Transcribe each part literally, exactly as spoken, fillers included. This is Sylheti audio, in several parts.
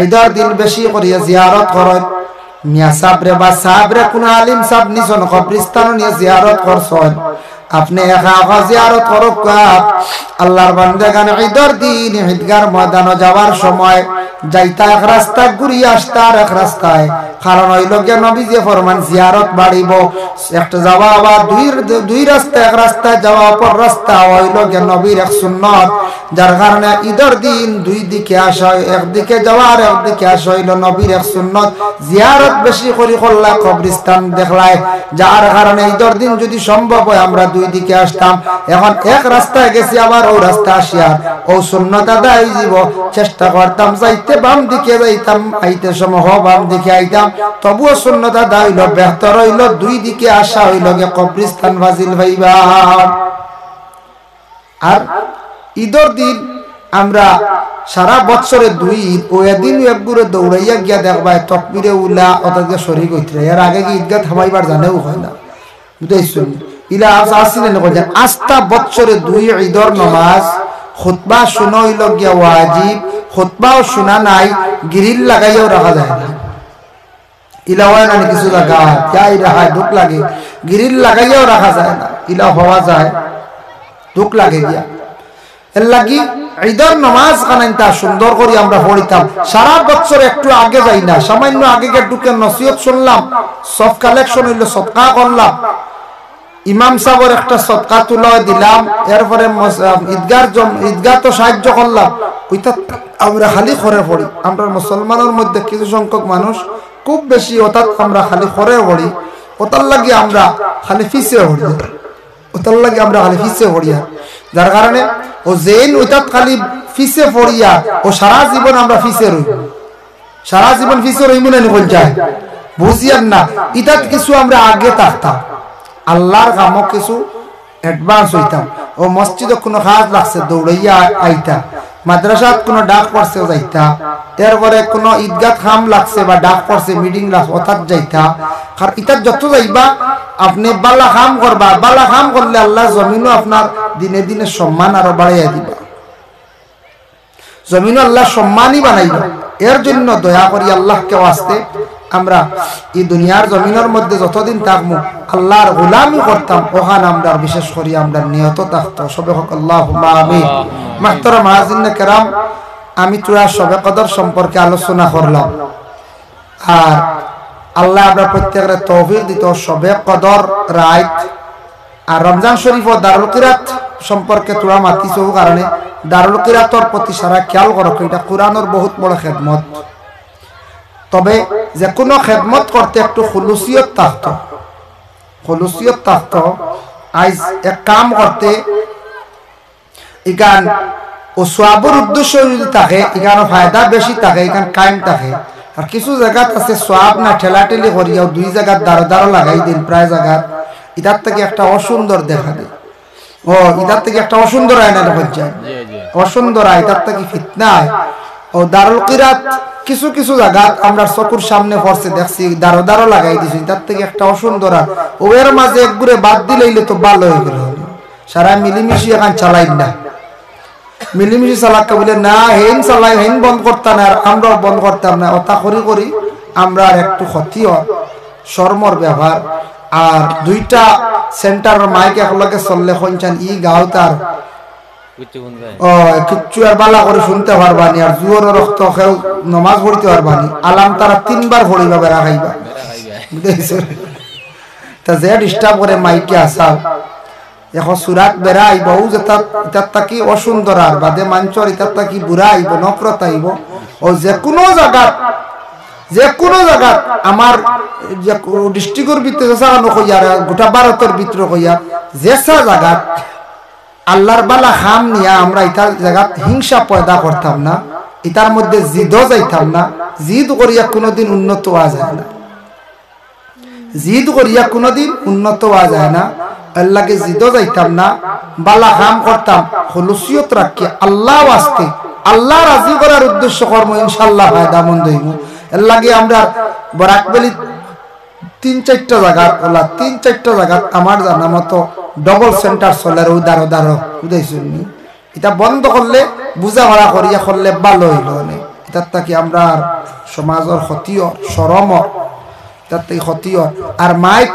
ঈদর দিন বেশি করিয়া জিয়ারত করইন। মিয়া সাবরে বা সাবরে কুনু আলিম সাব নিছইন, কবরিস্তানো নিয়া জিয়ারত করছইন। আপনে একা একা জিয়ারত করউক্কা। আল্লার বান্দেগান ঈদর দিন ঈদগার ময়দানো যাওয়ার সময় যাইতা এক রাস্তা, ঘুরিয়া আসতা আর এক রাস্তায়। কারণ অইলো গিয়া নবীজিয়ে ফরমাইন, জিয়ারত বাড়িবো। একটা যাওয়া আবার দুই, দুই রাস্তা, এক রাস্তায় যাওয়া, অপর রাস্তা অইলো গিয়া নবীর এক সুন্নত। যার কারণে ঈদর দিন দুই দিকে আসা, একদিকে যাওয়া আর একদিকে আসা অইলো নবীর এক সুন্নত। জিয়ারত বেশি করি করলায়, কবরিস্তান দেখলায়, যার কারণে ঈদর দিন যদি সম্ভব হয় আমরা দুই দিকে আসতাম। এখন এক রাস্তায় গেছি, আবার অউ রাস্তা আসিয়ার অউ সুন্নত আদায় অইযিবো। চেষ্টা করতাম যাইতে বাম দিকে যাইতাম, আইতে সময় হ বাম দিকে আইতাম, তবুও সুন্নত আদায় অইলো, বেহতর অইলো দুই দিকে আসা অইলো গিয়া কবরিস্তান ফাজিল পাইবা। আর ঈদর দিন আমরা সারা বছরে দুই ঈদ, অউ এদিন একগুরে দৌড়াইয়া গিয়া দেখবায় তকবিরে উলা অতাত গিয়া শরিক অইতরা। এর আগে কি ঈদগাত হামাইবার জানেও অয় না, বুঝাইছইন? ইলা আস-, আসিলেন কইছেন, আস্তা বছরে দুই ঈদর নমাজ, খুতবা শুনা অইলো গিয়া ওয়াজিব, খুতবাও শুনা নাই, গ্রিল লাগাইয়াও রাখা যায় না। ইলা অয় না নি কিছু জাগাত, যাই রে হায়, দুখ লাগে। গ্রিল লাগাইয়াও রাখা যায় না, ইলা হওয়া যায়, দুখ লাগে গিয়া। এর লাগি ঈদর নমাজ খানাইনতা সুন্দর করি আমরা পড়িতাম। সারা বছর একটু আগে যাই না, সামান্য আগে গিয়া ঢুকে নসিহত শুনলাম, সব কালেকশন অইলো, সদকা করলাম, ইমাম সাবর একটা সদকা তুলা দিলাম, এরপরে মস-, আহ, ঈদগার জম-, ঈদগাহ তো সাহায্য করলাম, অইতাত আমরা খালি খরে পড়ি। আমরা মুসলমানর মধ্যে কিছু সংখ্যক মানুষ খুব বেশি অতাত আমরা খালি খরে পড়ি, অতার লাগি আমরা খালি পিছে পড়ি, অতার লাগি আমরা খালি পিছে পড়িয়া, যার কারণে অউ যেইন অইতাত খালি পিছে পড়িয়া অউ সারা জীবন আমরা পিছে রই। সারা জীবন পিছে রইমু না নি কইন চাই? বুঝিয়ার না, ইতাত কিছু আমরা আগে থাকতাম, আল্লার কামো কিছু advance অইতাম। অউ মসজিদো কুনু কাজ লাগছে, দৌড়াইয়া আইতা, মাদ্রাসাত কুনু ডাক পড়ছে, যাইতা, এরপরে কুনু ঈদগাত কাম লাগছে বা ডাক পড়ছে, মিটিং লাগছে, অতাত যাইতা। আর ইতাত যত যাইবা, আপনে বালা কাম করবা, বালা কাম করলে আল্লায় জমিনো আপনার দিনে দিনে সম্মান আরো বাড়াইয়া দিবা। জমিনো আল্লায় সম্মানী বানাইবা। এর জন্য দয়া করি আল্লাহকে ওয়াস্তে আমরা ই দুনিয়ার জমিনর মধ্যে যতদিন থাকমু, আল্লার গোলামি করতাম, অখান আমরার বিশেষ করি আমরার নিয়ত থাকতো। সবে কউক আল্লাহুম্মা আমিন। মুহতারাম হাজিরিনে কেরাম, আমি থুড়া শবে কদর সম্পর্কে আলোচনা করলাম। আর আল্লায় আমরা প্রত্যেকরে তৌফিক দিতো, শবে কদর রাইত আর রমজান শরীফ ও দারুল কিরাত সম্পর্কে থুড়া মাতিছি, অউ কারণে দারুল কিরাতর প্রতি সারা খেয়াল করো, ইটা কোরআনর বহুত বড় খেদমত। তবে যেকুনু খেদমত করতে একটু খুলুসিয়ত থাকতো, খুলুসিয়ত থাকতো। আইজ এক কাম করতে ইখান অউ সওয়াবর উদ্দেশ্য যদি থাকে, ইখানো ফায়দা বেশি থাকে, ইখান কায়েম থাকে। আর কিছু জাগাত আছে সওয়াব না, ঠেলাঠেলি করিয়াও দুই জাগাত দারো দারো লাগাই দেইন, প্রায় জাগাত। ইতার থাকি একটা অসুন্দর দেখা দেয়। ও, ইতার থাকি একটা অসুন্দর আয় না, দেখা যায়। জি, জি। অসুন্দর আয়, ইতার থাকি ফিতনা আয়। ও, দারুল কিরাত কিছু কিছু জাগাত আমরার চকুর সামনে পড়ছে, দেখছি, দারো দারো লাগাই দিছে, ইতার থাকি একটা অসুন্দর আয়। ও, এর মাঝে একগুরে বাদ দিলাইলে তো ভালা অইগেলো। সারা মিলিমিশি অখান চালাইন না। মিলিমিশি চালাউক্কা বুলে, না, হেইন চালাইন, হেইন বন্ধ করতা না, আর আমরাও বন্ধ করতাম না। অতা করি করি আমরার একটু ক্ষতি অর, শরমর ব্যাপার। আর দুইটা সেন্টারর মাইক একলগে চললে কইনচান ই গাঁওত আর কিচ্ছু হুনবা না। ও, কিচ্ছু আর ভালা করি হুনতে পারবা নি। আর জোহরর অক্ত কেউ নমাজ পড়িতে পারবা নি। আলাম তারা তিনবার পড়িবা, বেড়া খাইবা। বেড়া খাইবা। বুঝছো? তা যে disturb করে মাইকে আসাও, এখন সুরাত বেড়া আইবা, অউ যেটা, ইতার থাকি অসুন্দর আর বাদে মানষর ইতার থাকি বুরা আইবো, নফরত আইবো। ও যেকুনু জাগাত, যেকুনু জাগাত আমার যে কো-, districtর ভিতরে যেসা নু কইয়ার, গোটা ভারতর ভিতরে কইয়ার, যেসা জাগাত আল্লার ভালা কাম নিয়া আমরা ইতার জাগাত হিংসা পয়দা করতাম না, ইতার মধ্যে জিদো যাইতাম না, জিদ করিয়া কুনুদিন উন্নত অওয়া যায় না। জিদ করিয়া কুনুদিন উন্নত অওয়া যায় না। এরলাগি জিদো যাইতাম না, ভালা কাম করতাম, খুলুসিয়ত রাখিয়া আল্লার ওয়াস্তে, আল্লা রাজি করার উদ্দেশ্য করমু, ইনশাআল্লাহ ফায়দামন্দ অইমু। এরলাগি আমরা বরাক ভ্যালিত তিন চাইরটা জাগাত, অলা তিন চাইরটা জাগাত আমার জানা মতো double center চলের, অউ দারো দারো, বুঝাইছইন নি? ইটা বন্ধ করলে, বুঝাপড়া করিয়া করলে ভালা অইলো অনে। ইতার থাকি আমরার সমাজর ক্ষতি অর, শরম অর, ইতার থাকি ক্ষতি অর। আর মাইক,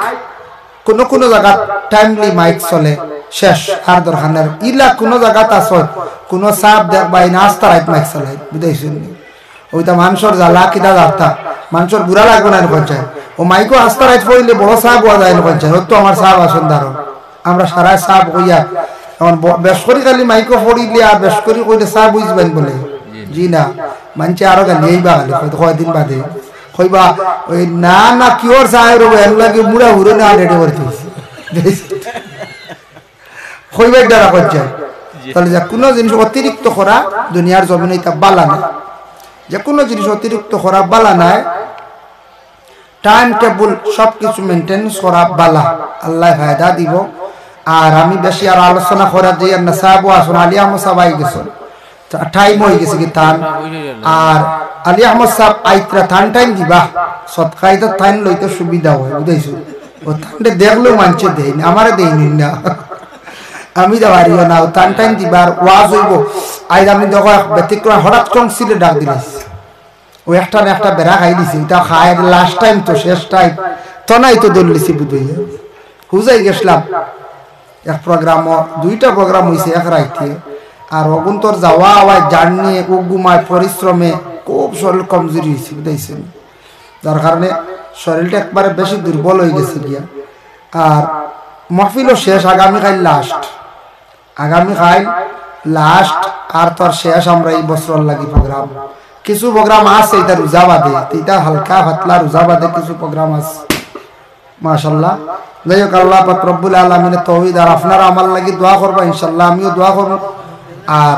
কুনু কুনু জাগাত টাইমলি মাইক চলে, শেষ, আর দরকার নাই। ইলা কুনু জাগাত আছে, কুনু সাব দেখবায় না, আস্তা রাইত মাইক চালায়, বুঝাইছইন নি? অউটা মানষর জ্বালা কিতা জানতা, মানষর বুরা লাগবো না এরকম চাই। অউ মাইকো আস্তা রাইত পড়িলে বড় সাব অওয়া যায় এরকম চাই, অউ তো আমার সাব আছইন দারো। আমরা সারায় সাব কইয়া, এখন ব-, বেশ করি খালি মাইকো পড়িলে আর বেশ করি কইলে সাব অইযিবাইন বলে। জি না, মানষে আরো গালি আইবা খালি, কয়-, কয়দিন বাদে। কইবা, "ওই না, না, কিওর সাব রবো, এর লাগি মুড়া হুরো না রেডি করতে হইছে।" কইবার দ্বারা করছে। তাহলে যে কুনু জিনিস অতিরিক্ত করা দুনিয়ার জমিনো ইতা বালা নায়। যে কুনু জিনিস অতিরিক্ত করা বালা নায়। টাইম টেবল সব কিছু মেইনটেইন করা বালা, আল্লায় ফায়দা দিবো। আর আমি বেশি আর আলোচনা করা যাইয়ার না, সাবও আছইন, আলী আহমদ সাব আই গেছইন, টা-, টাইম অই গেছে গি তান। আর আলী আহমদ সাব আইতরা, তান টাইম দিবা, সদকা ইতা তান লইতে সুবিধা অয়, বুঝাইছো? অউ তানরে দেখলেও মানষে দেইন, আমারে দেইন না। আমি তো পারিও না, অউ তান টাইম দিবা, আর ওয়াজ অইবো। আইজ আমি দেখো এক ব্যতিক্রম, হঠাৎ কংসিলে ডাক দিলাইছে। অউ একটা না একটা বেড়া খাই দিছে, ইটা খায়, লাস্ট টাইম তো, শেষ টাইম তো, নাই তো দৌড় লিছি বুঝাইয়া। হুজাই গেছলাম, এক প্রোগ্রামও, দুইটা প্রোগ্রাম অইছে এক রাইতে, আর অগুন্তর যাওয়া আওয়ায় জার্নি, অউ ঘুমায় পরিশ্রমে খুব শরীর কমজুরি অইছে, বুঝাইছইন নি? যার কারণে শরীরটা একবারে বেশি দুর্বল অই গেছে গিয়া। আর মাহফিলও শেষ, আগামীকাইল লাস্ট। আগামীকাইল লাস্ট, আর তো আর শেষ আমরা ই বছরর লাগি প্রোগ্রাম। কিছু প্রোগ্রাম আছে ইতা রোজা বাদে, ইতা হালকা পাতলা রোজা বাদে কিছু প্রোগ্রাম আছে। মাশাআল্লাহ। যাই হোক, আল্লাহ পাক রব্বুল আলামিনে তৌফিক, আর আপনারা আমার লাগি দোয়া করবা, ইনশাআল্লাহ আমিও দোয়া করমু। আর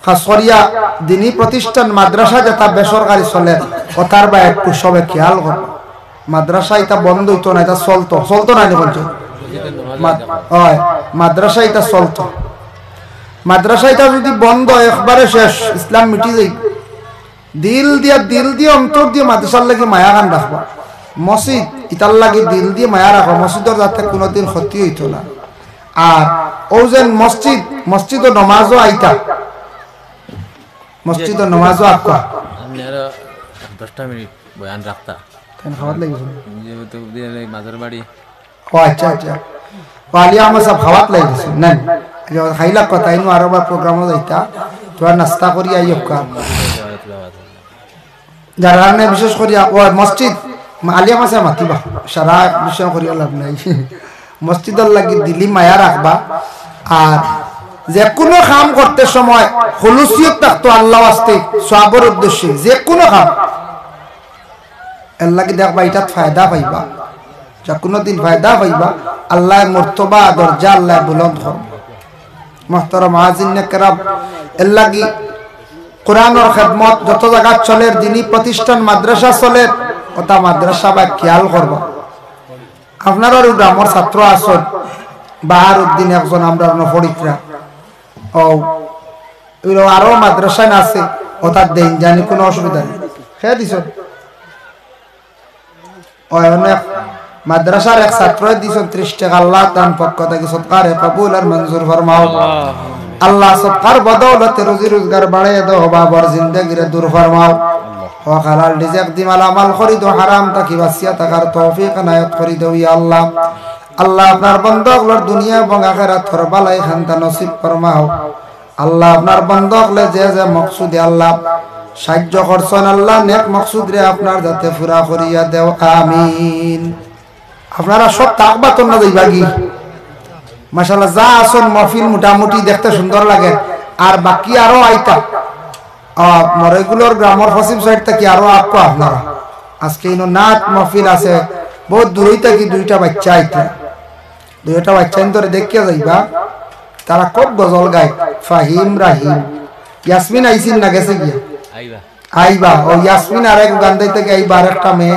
খাস করিয়া দিনী প্রতিষ্ঠান মাদ্রাসা যেটা বেসরকারি চলের, অতার বায় একটু সবে খেয়াল করবা। মাদ্রাসা ইটা বন্ধ অইতো না, ইটা চলতো, চলতো না নি বলছে? মাদ-, অয়, মাদ্রাসা ইটা চলতো। মাদ্রাসা ইটা যুদি বন্ধ অয়, একবারে শেষ, ইসলাম মিটি যাইবো। দিল দিয়া, দিল দিয়া, অন্তর দিয়া মাদ্রাসার লাগি মায়া খান রাখবা। মসজিদ ইটার লাগি দিল দিয়া মায়া রাখো, মসজিদর যাতে কুনুদিন ক্ষতি অইতো না। আর অউ যেন মসজিদ, মসজিদো নমাজও আইতা, মসজিদো নমাজও আক্কা। আপনি আরো দশটা মিনিট বয়ান রাখতা। কেন খাওয়াত লাগিছে? যে তো দিয়ে এই মাজার বাড়ি। ও আচ্ছা, আচ্ছা। ও আলী আহমদ সাব খাওয়াত লাগিছে, না? আচ্ছা, খাইলা কথা, ইনো আরো বার প্রোগ্রামও যাইতা। তোরা নাস্তা করি আইও কা। যার কারণে বিশেষ করি ও মসজিদ, আলী আহমদ সাব মাতিবা। সারা বিষয় করিয়া লাভ নাই। মসজিদর লাগি দিলি মায়া রাখবা। আর যে কুনু কাম করতে সময় খুলুসিয়ত থাকতো আল্লাহ ওয়াস্তে, সওয়াবর উদ্দেশ্যে, যে কুনু কাম। এর লাগি দেখবা, ইটাত ফায়দা পাইবা, যে কুনু দিন ফায়দা পাইবা, আল্লায় মর্তবা, দরজা আল্লায় বুলন্দ করবা। মুহতারাম হাজিরিনে কেরাম, এর লাগি কোরআনর খেদমত যত জাগাত চলের, দিনী প্রতিষ্ঠান মাদ্রাসা চলের, অতা মাদ্রাসা বা খেয়াল করবা। আপনারার অউ গ্রামর ছাত্র আছইন, বাহারউদ্দিন একজন আমরার অনো পড়িত্রা। ও, অউ আরো মাদ্রাসা আছে, অতাত দেইন জানি, কুনু অসুবিধা নাই। কে দিছইন? অয় অনেক মাদ্রাসার এক ছাত্রয় দিছইন ত্রিশ টেকা, আল্লাহ তান পক্ষ থাকি সদকারে কবুল আর মঞ্জুর ফরমাও। আল্লাহ সদকার বদৌলতে রুজি রোজগার বাড়াইয়া দেও, বাবার জিন্দেগিরে দূর ফরমাও। হক হালাল রিজিক দি মালামাল করি দেও, হারাম থাকি বাঁচিয়া থাকার তৌফিক এনায়েত করি দেও, ইয়া আল্লাহ। আল্লাহ, আপনার বন্দা অকলর দুনিয়া এবং আখিরাতর ভালাই খান্তা নসিব ফরমাও। আল্লাহ, আপনার বন্দা অকলে যে যে মকসুদে আল্লাহ সাহায্য করছইন, আল্লাহ নেক মকসুদরে আপনার যাতে পুরা করিয়া দেও, আমিন। আপনারা সব থাকবা তো না যাইবা গি? মাশাআল্লাহ, যা আছইন মহফিল মোটামুটি দেখতে সুন্দর লাগে, আর বাকি আরো আইতা। আহ, মরইগুলোর গ্রামর পশ্চিম সাইড থাকি আরো আক্কা আপনারা। আজকে ইনো নাত মহফিল আছে, বউত দূরই থাকি দুইটা বাইচ্চা আইতা। দুইটা বাইচ্চা ইন্তরে দেখিয়া যাইবা, তারা খুব গজল গায়। ফাহিম, রাহিম, ইয়াসমিন আইছইন না গেছে গিয়া? আইবা। আইবা, ও ইয়াসমিন আর এক উগান্ডা থাকি আইবা, আর একটা মেয়ে,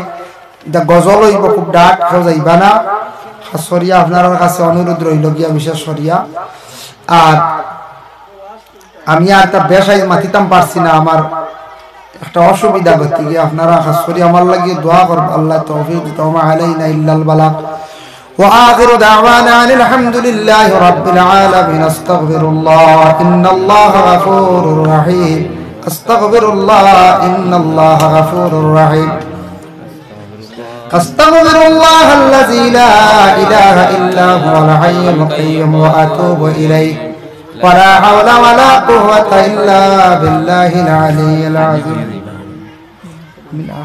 ইটা গজল অইবো, খুব ডাট, কেউ যাইবা না। খাস করিয়া আপনারার কাছে অনুরোধ রইলো গিয়া বিশেষ করিয়া। আর আমি আর তা বেশ আইজ মাতিতাম পারছি না, আমার একটা অসুবিধা গতিকে আপনারা খাস করি আমার লাগি দোয়া করবা, আল্লাহ তৌফিক দিতা, ওমা আলাইনা ইল্লাল বালাগ। وآخر دعوانا أن الحمد لله رب العالمين. أستغفر الله، إن الله غفور رحيم. أستغفر الله، إن الله غفور رحيم. أستغفر الله الذي لا إله إلا هو الحي القيوم وأتوب إليه. ولا حول ولا قوة إلا بالله العلي العظيم. আমি না,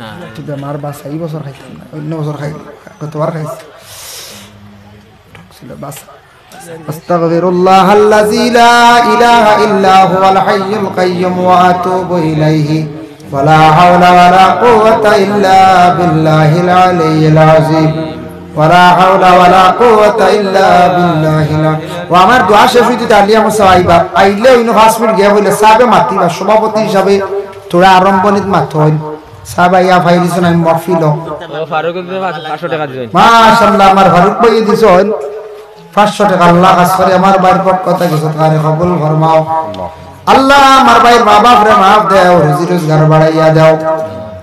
না। একটু বেমার বাসা, এই বছর খাইতাম না, অন্য বছর খাই, গতবার খাইছি। ছিল বাসা। أستغفر الله الذي لا إله إلا هو الحي القيوم وأتوب إليه. ولا حول ولا قوة إلا بالله العلي العظيم. ولا حول ولا قوة إلا بالله العلي. ও আমার দোয়া শেষ অইতে আলিয়া মুসা আইবা, আইলে অইন্য পাঁচ মিনিট গিয়া বলে সাবে মাতিবা, সভাপতি হিসাবে তোরা আরম্ভণিত মাত অইন। সাবে আইয়া ফাইলিছইন, আমি মহফিল। ও ফারুক, পাঁচশো টেকা দিছইন। মাশাআল্লাহ, আমার ফারুক ভাইয়ে দিছইন পাঁচশো টেকা। আল্লাহ খাস করি আমার ভাইর পক্ষ থাকি সদকারে কবুল ফরমাও। আল্লাহ আমার ভাইর মা বাপরে মাফ দেও, রুজি রোজগার বাড়াইয়া দেও।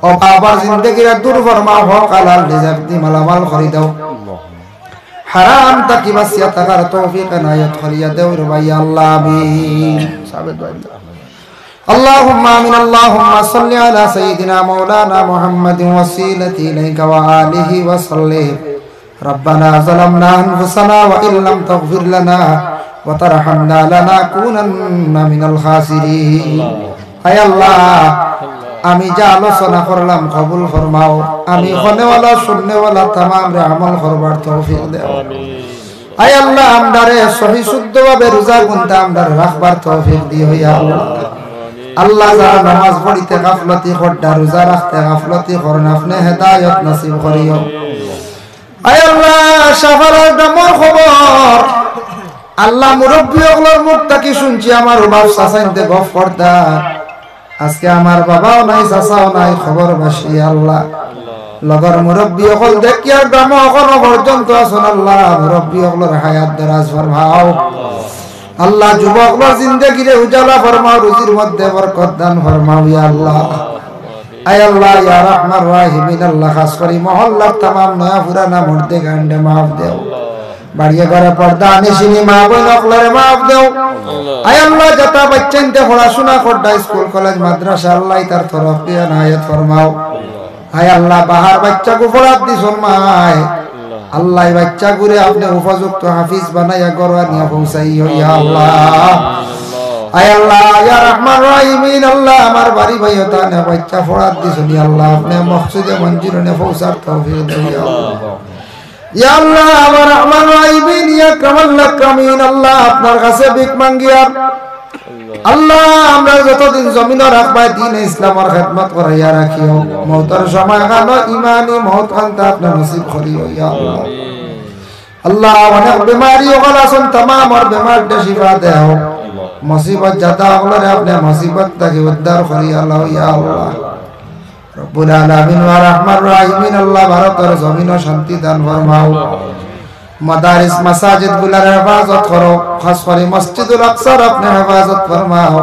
ও বাবার জিন্দেগিরে দূর ফরমাও, হক হালাল রিজিক দি মালামাল করি দেও। হারাম থাকি বাঁচিয়া থাকার তৌফিক এনায়েত করিয়া দেও রে ভাই আল্লাহ, আমিন। সাবে দোয়া। اللهم آمين. اللهم صل على سيدنا مولانا محمد وسيلة إليك وآله وسلم. ربنا ظلمنا أنفسنا وإن لم تغفر لنا وترحمنا لنكونن من الخاسرين. আয় আল্লাহ, আমি যে আলোচনা করলাম কবুল ফরমাও। আমি কনেওয়ালা, শুননেওয়ালা তামামরে আমল করবার তৌফিক দেও। আয় আল্লাহ, আমরারে সহি শুদ্ধভাবে রোজা গুনতা আমরারে রাখবার তৌফিক দিও, ইয়া আল্লাহ। আল্লাহ, যারা নামাজ পড়িতে গাফলতি কররা, রোজা রাখতে গাফলতি কররা, আপনে হেদায়েত নসিব করিও। আয় আল্লাহ, শাহপাড়ার ডমর খবর, আল্লাহ, মুরব্বি অকলর মুখ থাকি শুনছি, আমার বাপ চাচাইন্তে গফ করতা। আজকে আমার বাবাও নাই, চাচাও নাই, খবর বাসি আল্লাহ। লগর মুরব্বি অকল দেখিয়া গ্রাম অখনো পর্যন্ত আছইন আল্লাহ, মুরব্বি অকলর হায়াত দরাজ ফরমাও। আল্লাহ, যুবক অকলর জিন্দেগিরে উজালা ফরমাও, রুজির মধ্যে বরকত দান ফরমাও, ইয়া আল্লাহ। আয় আল্লাহ, ইয়া রাহমান রাহিমিন আল্লাহ, খাস করি মহল্লার তামাম নয়া পুরানা মুর্দেগানরে মাফ দেও। বাড়িয়ে ঘরে পর্দা আনিসিনি মা বইন অকলরে মাফ দেও। আয় আল্লাহ, যেতা বাচ্চাইন্তে পড়াশোনা কররা, স্কুল, কলেজ, মাদ্রাসা, আল্লাহ, ইতার তরক্কি এনায়েত ফরমাও। আয় আল্লাহ, বাহার বাচ্চাগু পড়াত দিছইন মায়। আল্লাহ, ই বাচ্চাগুরে আপনে উপযুক্ত হাফিজ বানাইয়া ঘরো আনিয়া পৌঁছাইও, ইয়া আল্লাহ। আয় আল্লাহ, ইয়া রাহমান রাহিমিন আল্লাহ, আমার বাড়ি ভাই অতানে বাচ্চা পড়াত দিছইন, ইয়া আল্লাহ, আপনে মকসুদে মঞ্জুরনে পৌঁছার তৌফিক দেও, ইয়া আল্লাহ। ইয়া আল্লাহ, আমার রহমান রাহিমিন, ইয়া আকরামাল আকরামিন, আল্লাহ, আপনার কাছে ভিক মাঙ্গিয়ার। আল্লাহ, আমরা যতদিন জমিনো রাখবায়, দ্বীনে ইসলামর খেদমত করাইয়া রাখিও। মউতর সময় খানো ইমানি মউত খানতা আপনে নসিব করিও, ইয়া আল্লাহ। আল্লাহ, অনেক বেমারি অকল আছইন, তামামর বেমাররে শিফা দেও। মুসিবত জাদা অকলরে আপনে মুসিবত থাকি উদ্ধার করিয়া লও, ইয়া আল্লাহ। রব্বুল আলামিন ওয়া রহমান রাহিমিন আল্লাহ, ভারতর জমিনো শান্তি দান ফরমাও। মাদারিস মাসাজিদ গুলার হেফাজত করো, খাস করি মসজিদুল আকসার আপনে হেফাজত ফরমাও।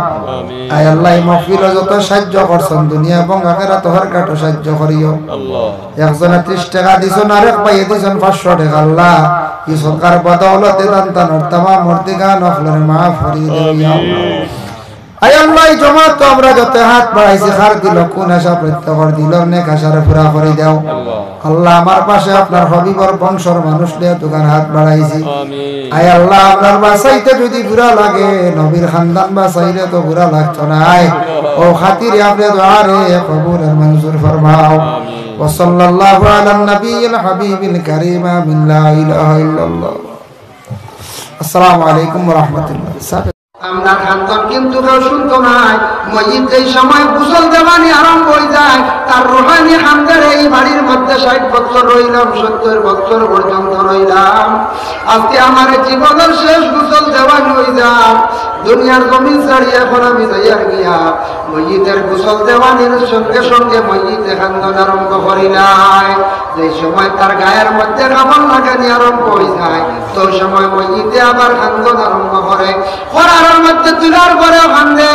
আয় আল্লাহ, ই মহফিলো যত সাহায্য করছইন, দুনিয়া এবং আখেরাত হর ঘাটো সাহায্য করিও। একজনে ত্রিশ টেকা দিছইন, আরেক ভাইয়ে দিছইন পাঁচশো টেকা। আল্লাহ, ই সদকার বদৌলতে তান তানর তামাম মুর্দেগান অকলরে মাফ করি দেও, ইয়া আল্লাহ। আয় আল্লাহ, ই জমাতো আমরা যত হাত বাড়াইছি, কার দিলো কুন আশা, প্রত্যেকর দিলর নেক আশারে পুরা করি দেও। আল্লাহ, আমার পাশে আপনার হাবিবর বংশর মানুষ নিয়া দুখান হাত বাড়াইছি। আয় আল্লাহ, আপনার বাঁচাইতে যদি বুরা লাগে, নবীর খান্দান বাঁচাইলে তো বুরা লাগতো নায়। অউ খাতিরে আপনে দোয়ারে কবুল আর মঞ্জুর ফরমাও। ওয়া সাল্লাল্লাহু আলান নবিয়্যিল হাবিবিল কারীম। আমিন। লা ইলাহা ইল্লাল্লাহ। আসসালামু আলাইকুম ওয়া রাহমাতুল্লাহ। আমরার খান্দন কিন্তু কেউ শুনতো নায়। মইয়িত যেই সময় গোসল দেওয়ানি আরম্ভ অইযায়, তার রুহানি খান্দরে ই বাড়ির মধ্যে ষাইট বছর রইলাম, সত্তর বছর পর্যন্ত রইলাম। আজকে আমার জীবনর শেষ গোসল দেওয়ানি অইযার, দুনিয়ার জমিন ছাড়ি এখন আমি যাইয়ার গিয়া। মইয়িতর গোসল দেওয়ানির সঙ্গে সঙ্গে মইয়িতে খান্দন আরম্ভ করিলায়। যেই সময় তার গায়ের মধ্যে কাপড় লাগানি আরম্ভ অইযায়, তো সময় মইয়িতে আবার খান্দন আরম্ভ করে। করার মধ্যে তুলার পরেও খান্দে,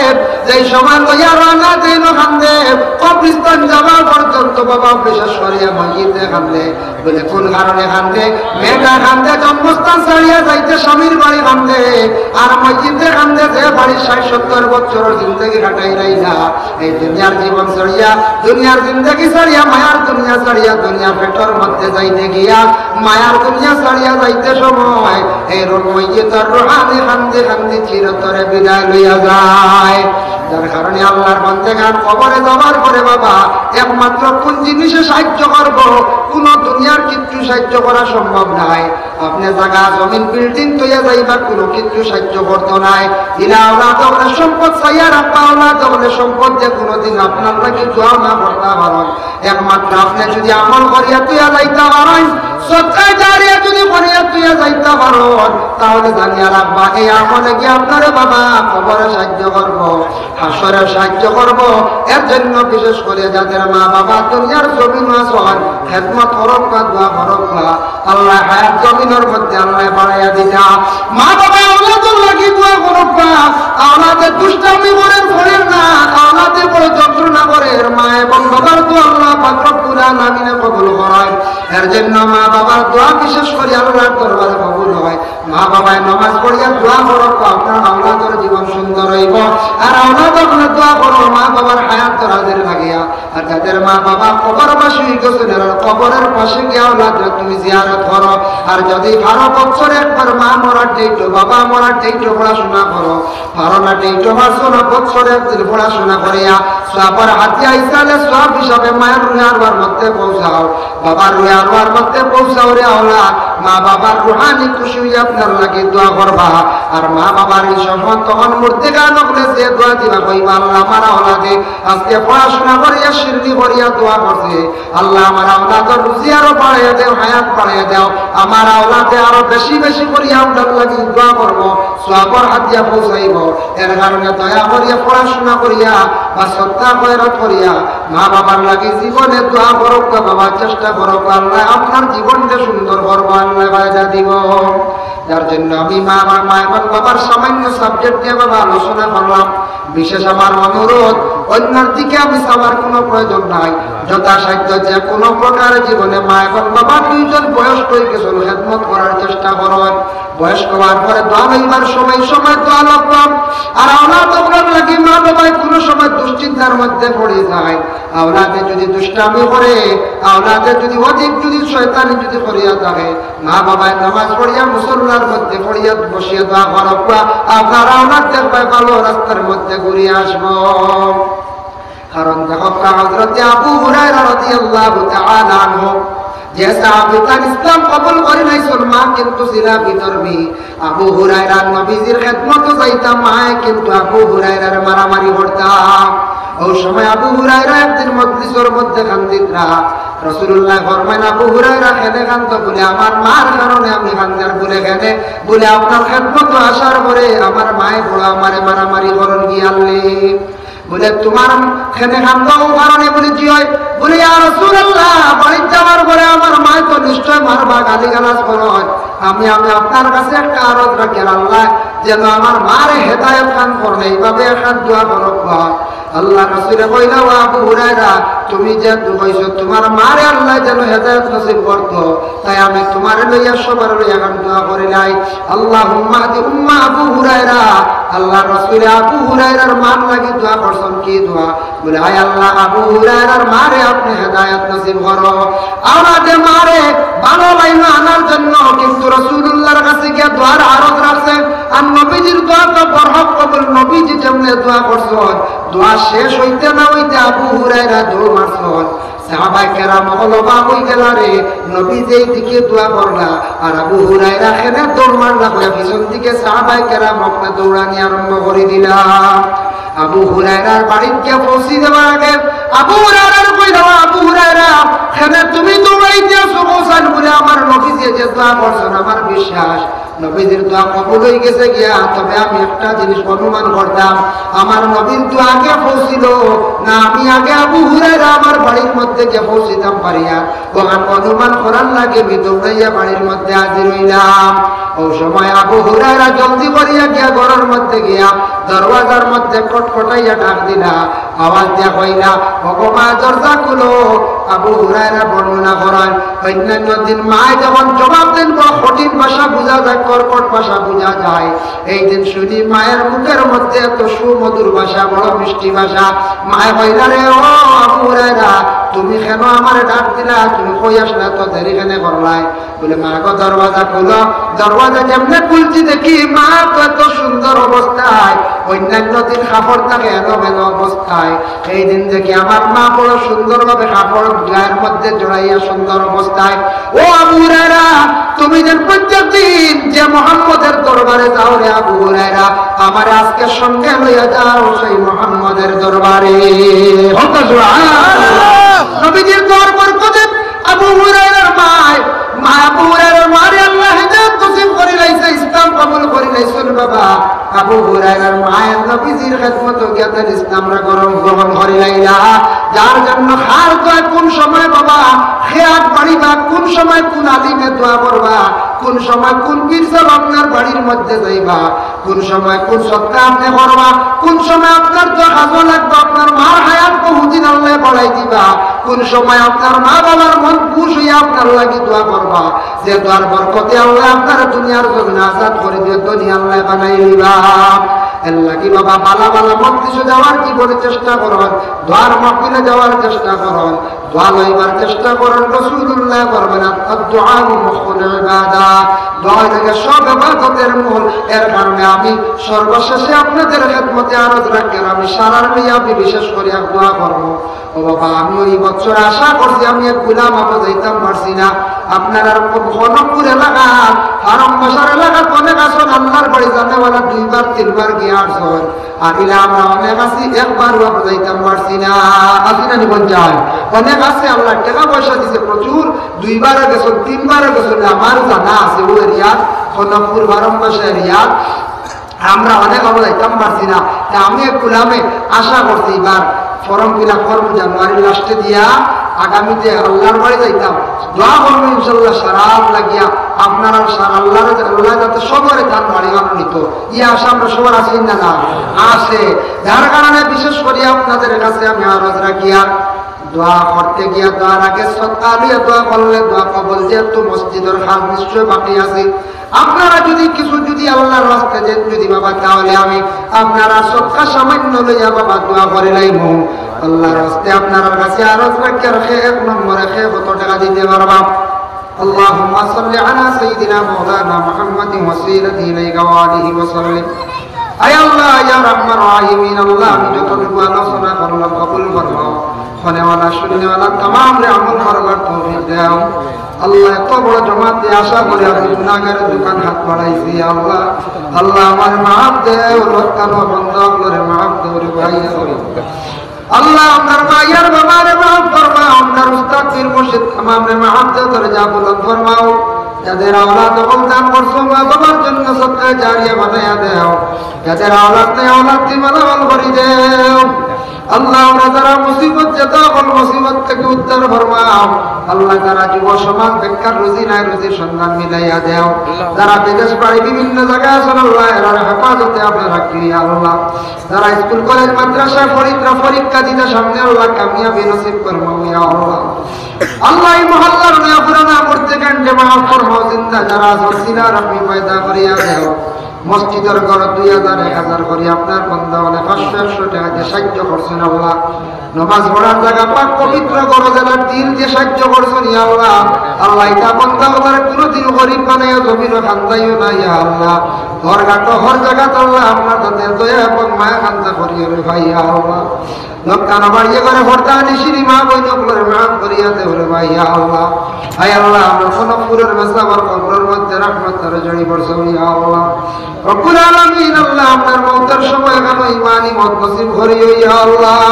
যেই সময় লইয়া রওনা দেইন খান্দে, কবরস্থান যাওয়া পর্যন্ত বাবা বিশেষ করিয়া মসজিদে কান্দে। বলে, কোন কারণে কান্দে? মেয়েটা কান্দে জন্মস্থান ছাড়িয়া যাইতে স্বামীর বাড়ি কান্দে। আর মসজিদে কান্দে যে বাড়ি ষাট সত্তর বছরর জিন্দেগি কাটাইলাইলা, এই দুনিয়ার জীবন ছাড়িয়া, দুনিয়ার জিন্দেগি ছাড়িয়া, মায়ার দুনিয়া ছাড়িয়া, দুনিয়ার পেটর মধ্যে যাইতে গিয়া, মায়ার দুনিয়া ছাড়িয়া যাইতে সময় এই রু-, মসজিদর রুহানি কান্দি কান্দি চিরতরে বিদায় লইয়া যায়। যার কারণে আল্লাহর বান্দেগান কবরে যাবার পরে বাবা একমাত্র কোন জিনিসে সাহায্য করব? কোন দুনিয়ার কিচ্ছু সাহায্য করা সম্ভব নাই। আপনে জাগা, জমিন, বিল্ডিং তৈয়া যাইবা, কোনো কিচ্ছু সাহায্য করতো নাই। ইলা আওলাদ অকলে সম্পদ চাইয়া রাখবা, আওলাদ অকলে সম্পদ দিয়া কোনোদিন আপনার লাগি দোয়া না করতা পারইন। একমাত্র আপনে যদি আমল করিয়া তৈয়া যাইতা পারইন, সদকায়ে জারিয়া যদি করিয়া তৈয়া যাইতা পারইন, তাহলে জানিয়া রাখবা, এই আমলে গিয়া আপনারে বাবা কবরে সাহায্য করব, হাশরে সাহায্য করব। এর জন্য বিশেষ করে যাদের মা বাবা দুনিয়ার জমিন আছইন, খেদমত করউক্কা, দোয়া করউক্কা। আল্লাহ হায়াত জমিনর মধ্যে আল্লাহ বাড়াইয়া দিতা। মা বাবা আওলাদর লাগি দোয়া করউক্কা। আওলাদে দুষ্টামি করের, করের না, আওলাদে বড় যন্ত্রণা করের। মা এবং বাবার দোয়া আল্লাহ পাক রব্বুল আলামিনে কবুল করইন। এর জন্য মা বাবার দোয়া বিশেষ করি আল্লাহর দরবারে কবুল হয়। মা বাবায় নামাজ পড়িয়া দোয়া করউক্কা, আপনার আওলাদর জীবন সুন্দর অইব। আর আওলাদ অকলে দোয়া করো মা বাবার হায়াত দরাজের লাগিয়া। আর যাদের মা বাবা কবরবাসী অই গেছইন, এরার কবরের পাশে গিয়া আওলাদরে তুমি জিয়ারত করো। আর যদি বারো বছর একবার মা মরার ডেটো, বাবা মরার ডেটো পড়াশোনা করো, পারো না ডেটো পারছো না, বছরে একদিন পড়াশোনা করিয়া সওয়াবর হাদিয়া হিসাবে সওয়াব হিসাবে মায়ের রুহে আনোয়ার মধ্যে পৌঁছাও, বাবার রুহে আনোয়ার মধ্যে পৌঁছাও রে আওলাদ। মা বাবার রুহানি খুশি অইয়া আপনার লাগি দোয়া করবা। আর মা বাবার এই সময় তখন মুর্দেগান অকলে যে দোয়া দিবা, কইবা, আল্লাহ, আমার আওলাদে আজকে পড়াশোনা করিয়া শিরনি করিয়া দোয়া করছে, আল্লাহ, আমার আওলাদর রুজি আরো বাড়াইয়া দেও, হায়াত বাড়াইয়া দেও, আমার আওলাদে আরো বেশি বেশি করিয়া আপনার লাগি দোয়া করব, সওয়াবর হাদিয়া পৌঁছাইব। এর কারণে দয়া করিয়া পড়াশোনা করিয়া বা সদকা খয়রাত করিয়া মা বাবার লাগি জীবনে দোয়া করউক্কা বাবা, চেষ্টা করউক্কা, আল্লাহ আপনার জীবনটা সুন্দর করব, আল্লাহ ফায়দা দিব। যার জন্য আমি মা, মা, মা এবং বাবার সামান্য সাবজেক্ট নিয়ে বাবা আলোচনা করলাম। বিশেষ আমার অনুরোধ, অন্যর দিকে আমি চাওয়ার কোনো প্রয়োজন নাই। যথাসাধ্য যে কোনো প্রকারে জীবনে মা এবং বাবা দুইজন বয়স্ক অই গেছইন, খেদমত করার চেষ্টা করইন। বয়স্ক অওয়ার পরে দোয়া লইবার সময়, সময় দোয়া লইবা। আর আওলাদ অকলর লাগি মা বাবায় কোনো সময় দুশ্চিন্তার মধ্যে পড়ি যায়। আওলাদে যদি দুষ্টামি করে, আওলাদে যদি অধিক যদি শয়তানি যদি করিয়া থাকে, মা বাবায় নামাজ পড়িয়া মুসল্লার মধ্যে পড়িয়া বসিয়া দোয়া করউক্কা, আপনার আওলাদ দেখবায় ভালো রাস্তার মধ্যে ঘুরিয়া আসব। কারণ দেখউক্কা, হযরতে আবু হুরায়রা রাদিয়াল্লাহু তাআলা আনহু, যে সাহাবী তান ইসলাম কবুল করি লাইছইন, মা কিন্তু ছিলা বিধর্মী। আবু হুরায়রা নবীজির খেদমতো যাইতা, মায়ে কিন্তু আবু হুরায়রারে মারামারি করতা। অউ সময় আবু হুরায়রা একদিন মজলিসর মধ্যে কান্দিতরা। রাসূলুল্লাহ ফরমাইন, আবু হুরায়রা কেনে কান্দো? বলে, আমার মার কারণে আমি কান্দি। আর বলে, কেনে? বলে, আপনার খেদমতো আসার পরে আমার মায়ে বড় আমারে মারামারি করইন গিয়ালে। বলে, তুমার কেনে কান্দো অউ কারণে? বলে, জি অয়। বলে, ইয়া রাসূলুল্লাহ, বাড়িত যাওয়ার পরে আমার মায়ে তো নিশ্চয় মারবা, গালিগালাজ করইন। আমি, আমি আপনার কাছে একটা আরজ রাখি, আর আল্লাহ যেন আমার মারে হেদায়েত খান করইন, এইভাবে একটা দোয়া করউক্কা। আল্লাহর রাসূলে কইলা, ও আবু হুরায়রা, তুমি যে দোয়া কইছো, তুমার মারে আল্লাহ যেন হেদায়েত নসিব করতো, তাই আমি তুমারে লইয়া সবার লইয়া এখন দোয়া করিলাই। আল্লাহুম্মা হদি উম্মা আবু হুরায়রা। আল্লাহর রাসূলে আবু হুরায়রার মার লাগি দোয়া করছইন। কি দোয়া? বলে, আয় আল্লাহ, আবু হুরায়রার মারে আপনে হেদায়েত নসিব করো। আওলাদে মারে ভালা লাইনো আনার জন্য কিন্তু রাসূলুল্লাহর কাছে গিয়া দোয়ার আরজ রাখছে। আর নবীজির দোয়া তো বড় কবুল, নবীজি যেমনে দোয়া করছইন, দোয়া শেষ অইতে না অইতে আবু হুরায়রা দৌড় মারছইন। সাহাবায়ে কেরাম অকল অবাক অই গেলা রে, নবী যেই দিকে দোয়া করলা, আর আবু হুরায়রা কেনে দৌড় মারলা, কইয়া পিছন দিকে সাহাবায়ে কেরাম অকলে দৌড়ানি আরম্ভ করি দিলা। আবু হুরায়রার বাড়িত গিয়া পৌঁছি দেওয়ার আগে আবু হুরায়রারে কইলা, আবু হুরায়রা, কেনে তুমি দৌড়াইতে আছো? কও চাইন। বলে, আমার নবীজিয়ে যে দোয়া করছইন, আমার বিশ্বাস নবীজির দোয়া কবুল অই গেছে গিয়া, তবে আমি একটা জিনিস অনুমান করতাম, আমার নবীর দোয়া আগে পৌঁছিল না আমি আগে আবু হুরায়রা আমার বাড়ির মধ্যে গিয়া পৌঁছিতাম পারিয়া। অখান অনুমান করার লাগি আমি দৌড়াইয়া বাড়ির মধ্যে হাজির অইলাম। অউ সময় আবু হুরায়রা জলদি করিয়া গিয়া ঘরর মধ্যে গিয়া দরওয়াজার মধ্যে কটকটাইয়া ডাক দিলা, আওয়াজ দিয়া কইলা, "ওগো মা, দরজা খুলো।" আবু হুরায়রা বর্ণনা করেন, অন্যান্য দিন মায় যখন জবাব দেন, বড় কঠিন ভাষা বুঝা যায়, কর্কট ভাষা বুঝা যায়। এই দিন শুনি মায়ের মুখের মধ্যে এত সুমধুর ভাষা, বড় মিষ্টি ভাষা। মায় কইলা, "রে ও আবু হুরায়রা, তুমি কেনে আমারে ডাক দিলা? তুমি কই আসলা? তো দেরি কেনে করলায়?" বলে, "মা গো, দরওয়াজা খুলো।" দরওয়াজা যেমনে খুলছি দেখি মা তো এত সুন্দর অবস্থায়, অন্যান্য দিন কাপড় থাকে এলোমেলো অবস্থায়, এই দিন দেখি আমার মা বড় সুন্দরভাবে কাপড় গায়ের মধ্যে জড়াইয়া সুন্দর অবস্থায়। ও আবু হুরায়রা, তুমি যে প্রত্যেক দিন যে মোহাম্মদের দরবারে যাও রে আবু হুরায়রা, আমারে আজকে সঙ্গে লইয়া যাও সেই মোহাম্মদের দরবারে। হক্কা সুবহানাল্লাহ। নবীজির দোয়ার বরকতে আবু হুরায়রার মায়, মা আবু হুরায়রার মারে আল্লাহ হেদায়েত নসিব করিলাইছে, ইসলাম কবুল করিলাইছইন বাবা। আবু হুরায়রার মায়ে নবীজির খেদমতো গিয়া তাইন ইসলাম গ্রহণ, গ্রহণ করিলাইলা। যার জন্য কার দোয়া কোন সময় বাবা খেয়াত বাড়িবা, কোন সময় কোন আলিমে দোয়া করবা, কোন সময় কোন পীর সাহেব আপনার বাড়ির মধ্যে যাইবা, কোন সময় কোন সদকা আপনে করবা, কোন সময় আপনার দোয়া কাজো লাগবা, আপনার মার হায়াত বহুদিন আল্লায় বাড়াই দিবা, কোন সময় আপনার মা বাবার মন খুশ অইয়া আপনার লাগি দোয়া করবা, যে দোয়ার বরকতে আল্লায় আপনারে দুনিয়ার জমিন আজাদ করি দিয়া ধনী আল্লায় বানাই দিবা। এর লাগি বাবা ভালা ভালা মজলিসো যাওয়ার জীবনে চেষ্টা করইন, দোয়ার মাহফিলে যাওয়ার চেষ্টা করইন। দোয়া লইবার চেষ্টা করইন, রাসূলুল্লাহ ফরমাইন, "আদ-দুআউ মুখুল ইবাদা।" দোয়া অইলো গিয়া সব ইবাদতের মূল। এর কারণে আমি সর্বশেষে আপনাদের খেদমতে আরজ রাখি, আমি সারার মিয়াবি বিশেষ করি এক দোয়া করমু। ও বাবা, আমি অউ বছর আশা করছি আমি এক গুলাম আবু যাইতাম পারছি না। আপনারার খ-, খনকপুর এলাকার, হারম বাজার এলাকাত অনেক আছইন আল্লার বাড়ি জানেওয়ালা দুইবার তিনবার গিয়া আছইন। আর ইলা আমরা অনেক আছি, একবারও আমরা যাইতাম পারছি না। আছি না নি বইন যান? অনেক আছে, আল্লায় টেকা পয়সা দিছে প্রচুর, দুইবারও গেছইন, তিনবারও গেছইন, আমার জানা আছে অউ এরিয়াত, খনকপুর বারো মাসা এরিয়াত। আমরা অনেক আবু যাইতাম পারছি না। তে আমি এক গুলামে আশা করছি ইবার form fill up করমু জানুয়ারির last-এ দিয়া, আগামীতে আল্লার বাড়ি যাইতাম। দোয়া করমু ইনশাআল্লাহ সারা আত লাগিয়া, আপনারার সারা আল্লারে, আল্লায় যাতে সবরে তান বাড়ি বানাই দিত। ই আশা আমরা সবার আছে না, না? আছে। যার কারণে বিশেষ করি আপনাদের কাছে আমি আরজ রাখিয়ার, দোয়া করতে গিয়া দোয়ার আগে সদকা লইয়া দোয়া করলে দোয়া কবুল, যেহেতু মসজিদর কাজ নিশ্চয় বাকি আছে। আপনারা যদি কিছু যদি আল্লার রাস্তায় দেন যদি বাবা, তাহলে আমি আপনারার সদকা সামান্য লইয়া বাবা দোয়া করিলাইমু। আল্লার রাস্তায় আপনারার কাছে আরজ রাখিয়ার, কে এক নম্বরে কে কত টেকা দিতে পারবা? اللهم صل على سيدنا مولانا محمد وسيلته إليك وآله وسلم। আয় আল্লাহ, ইয়া রাহমান রাহিমিন, আল্লাহ, আমি যতটুকু আলোচনা করলাম কবুল ফরমাও। হুননেওয়ালা, শুননেওয়ালা তামামরে আমল করবার তৌফিক দেও। আল্লাহ, এত বড় জমাতে আশা করি আমি গুনাহগারে দুখান হাত বাড়াইছি, ইয়া আল্লাহ। আল্লাহ, আমারে মাফ দেও, লক্ষ লক্ষ বন্দা অকলরে মাফ দেও রে ভাই। আল্লাহ, আমরার মা আর বাবারে মাফ ফরমাও, আমরার উস্তাদ পীর মুর্শিদ তামামরে মাফ দেও, দরজা বুলন্দ ফরমাও। যাদের আওলাদ অকল দান করছো, মা বাবার জন্য সদকা জারিয়া বানাইয়া দেও। যাদের আওলাদ নাই, আওলাদ দি মালামাল করি দেও। আল্লাহ, আমরা যারা মুসিবত, যেতা অকল মুসিবত থাকি উদ্ধার ফরমাও। আল্লাহ, যারা যুব সমাজ বেকার, রুজি নাই, রুজির সন্ধান মিলাইয়া দেও। যারা বিদেশ বাড়ি বিভিন্ন জাগায় আছইন, আল্লাহ, এরার হেফাজতে আপনারা রাখিও, ইয়া আল্লাহ। যারা স্কুল, কলেজ, মাদ্রাসা পড়িত্রা পরীক্ষা দিতা সামনে, আল্লাহ, কামিয়াবি নসিব ফরমাও, ইয়া আল্লাহ। আল্লাহ, ই মহল্লার নয়া পুরানা মুর্শিদানরে মাফ ফরমাও, জিন্দা যারা আছইন, সিলার আপনি পয়দা করিয়া দেও। মসজিদর ঘর দুই হাজার, এক হাজার করি আপনার বন্দা অকলে পাঁচশো, একশো টেকা দিয়া সাহায্য করছইন, আল্লাহ। নমাজ পড়ার জাগা পাক পবিত্র ঘর, যারা দিল দিয়া সাহায্য করছইন, ইয়া আল্লাহ। আল্লাহ, ইতা বন্দা অকলরে কুনুদিন গরিব বানাইয়া জমিনো খান্দাইও না, ইয়া আল্লাহ। হর ঘাটো, হর জাগাত আল্লাহ, আপনার যাতে দয়া এবং মায়া খান্দা করিও রে ভাই, ইয়া আল্লাহ। লক্ষ নাম্বার ইয়ে করে হরতা নিশিরি মা বইন অকলরে মাফ করিয়া দেও রে ভাই, ইয়া আল্লাহ। আয় আল্লাহ, আমরা খনকপুরর মেসাবর কবরর মধ্যে রহমতর ঝড়ি বর্ষাও, ইয়া আল্লাহ। রব্বুল আলামিন, আল্লাহ, আপনার মউতর সময় এখানো ইমানি মউত নসিব করিও, ইয়া আল্লাহ।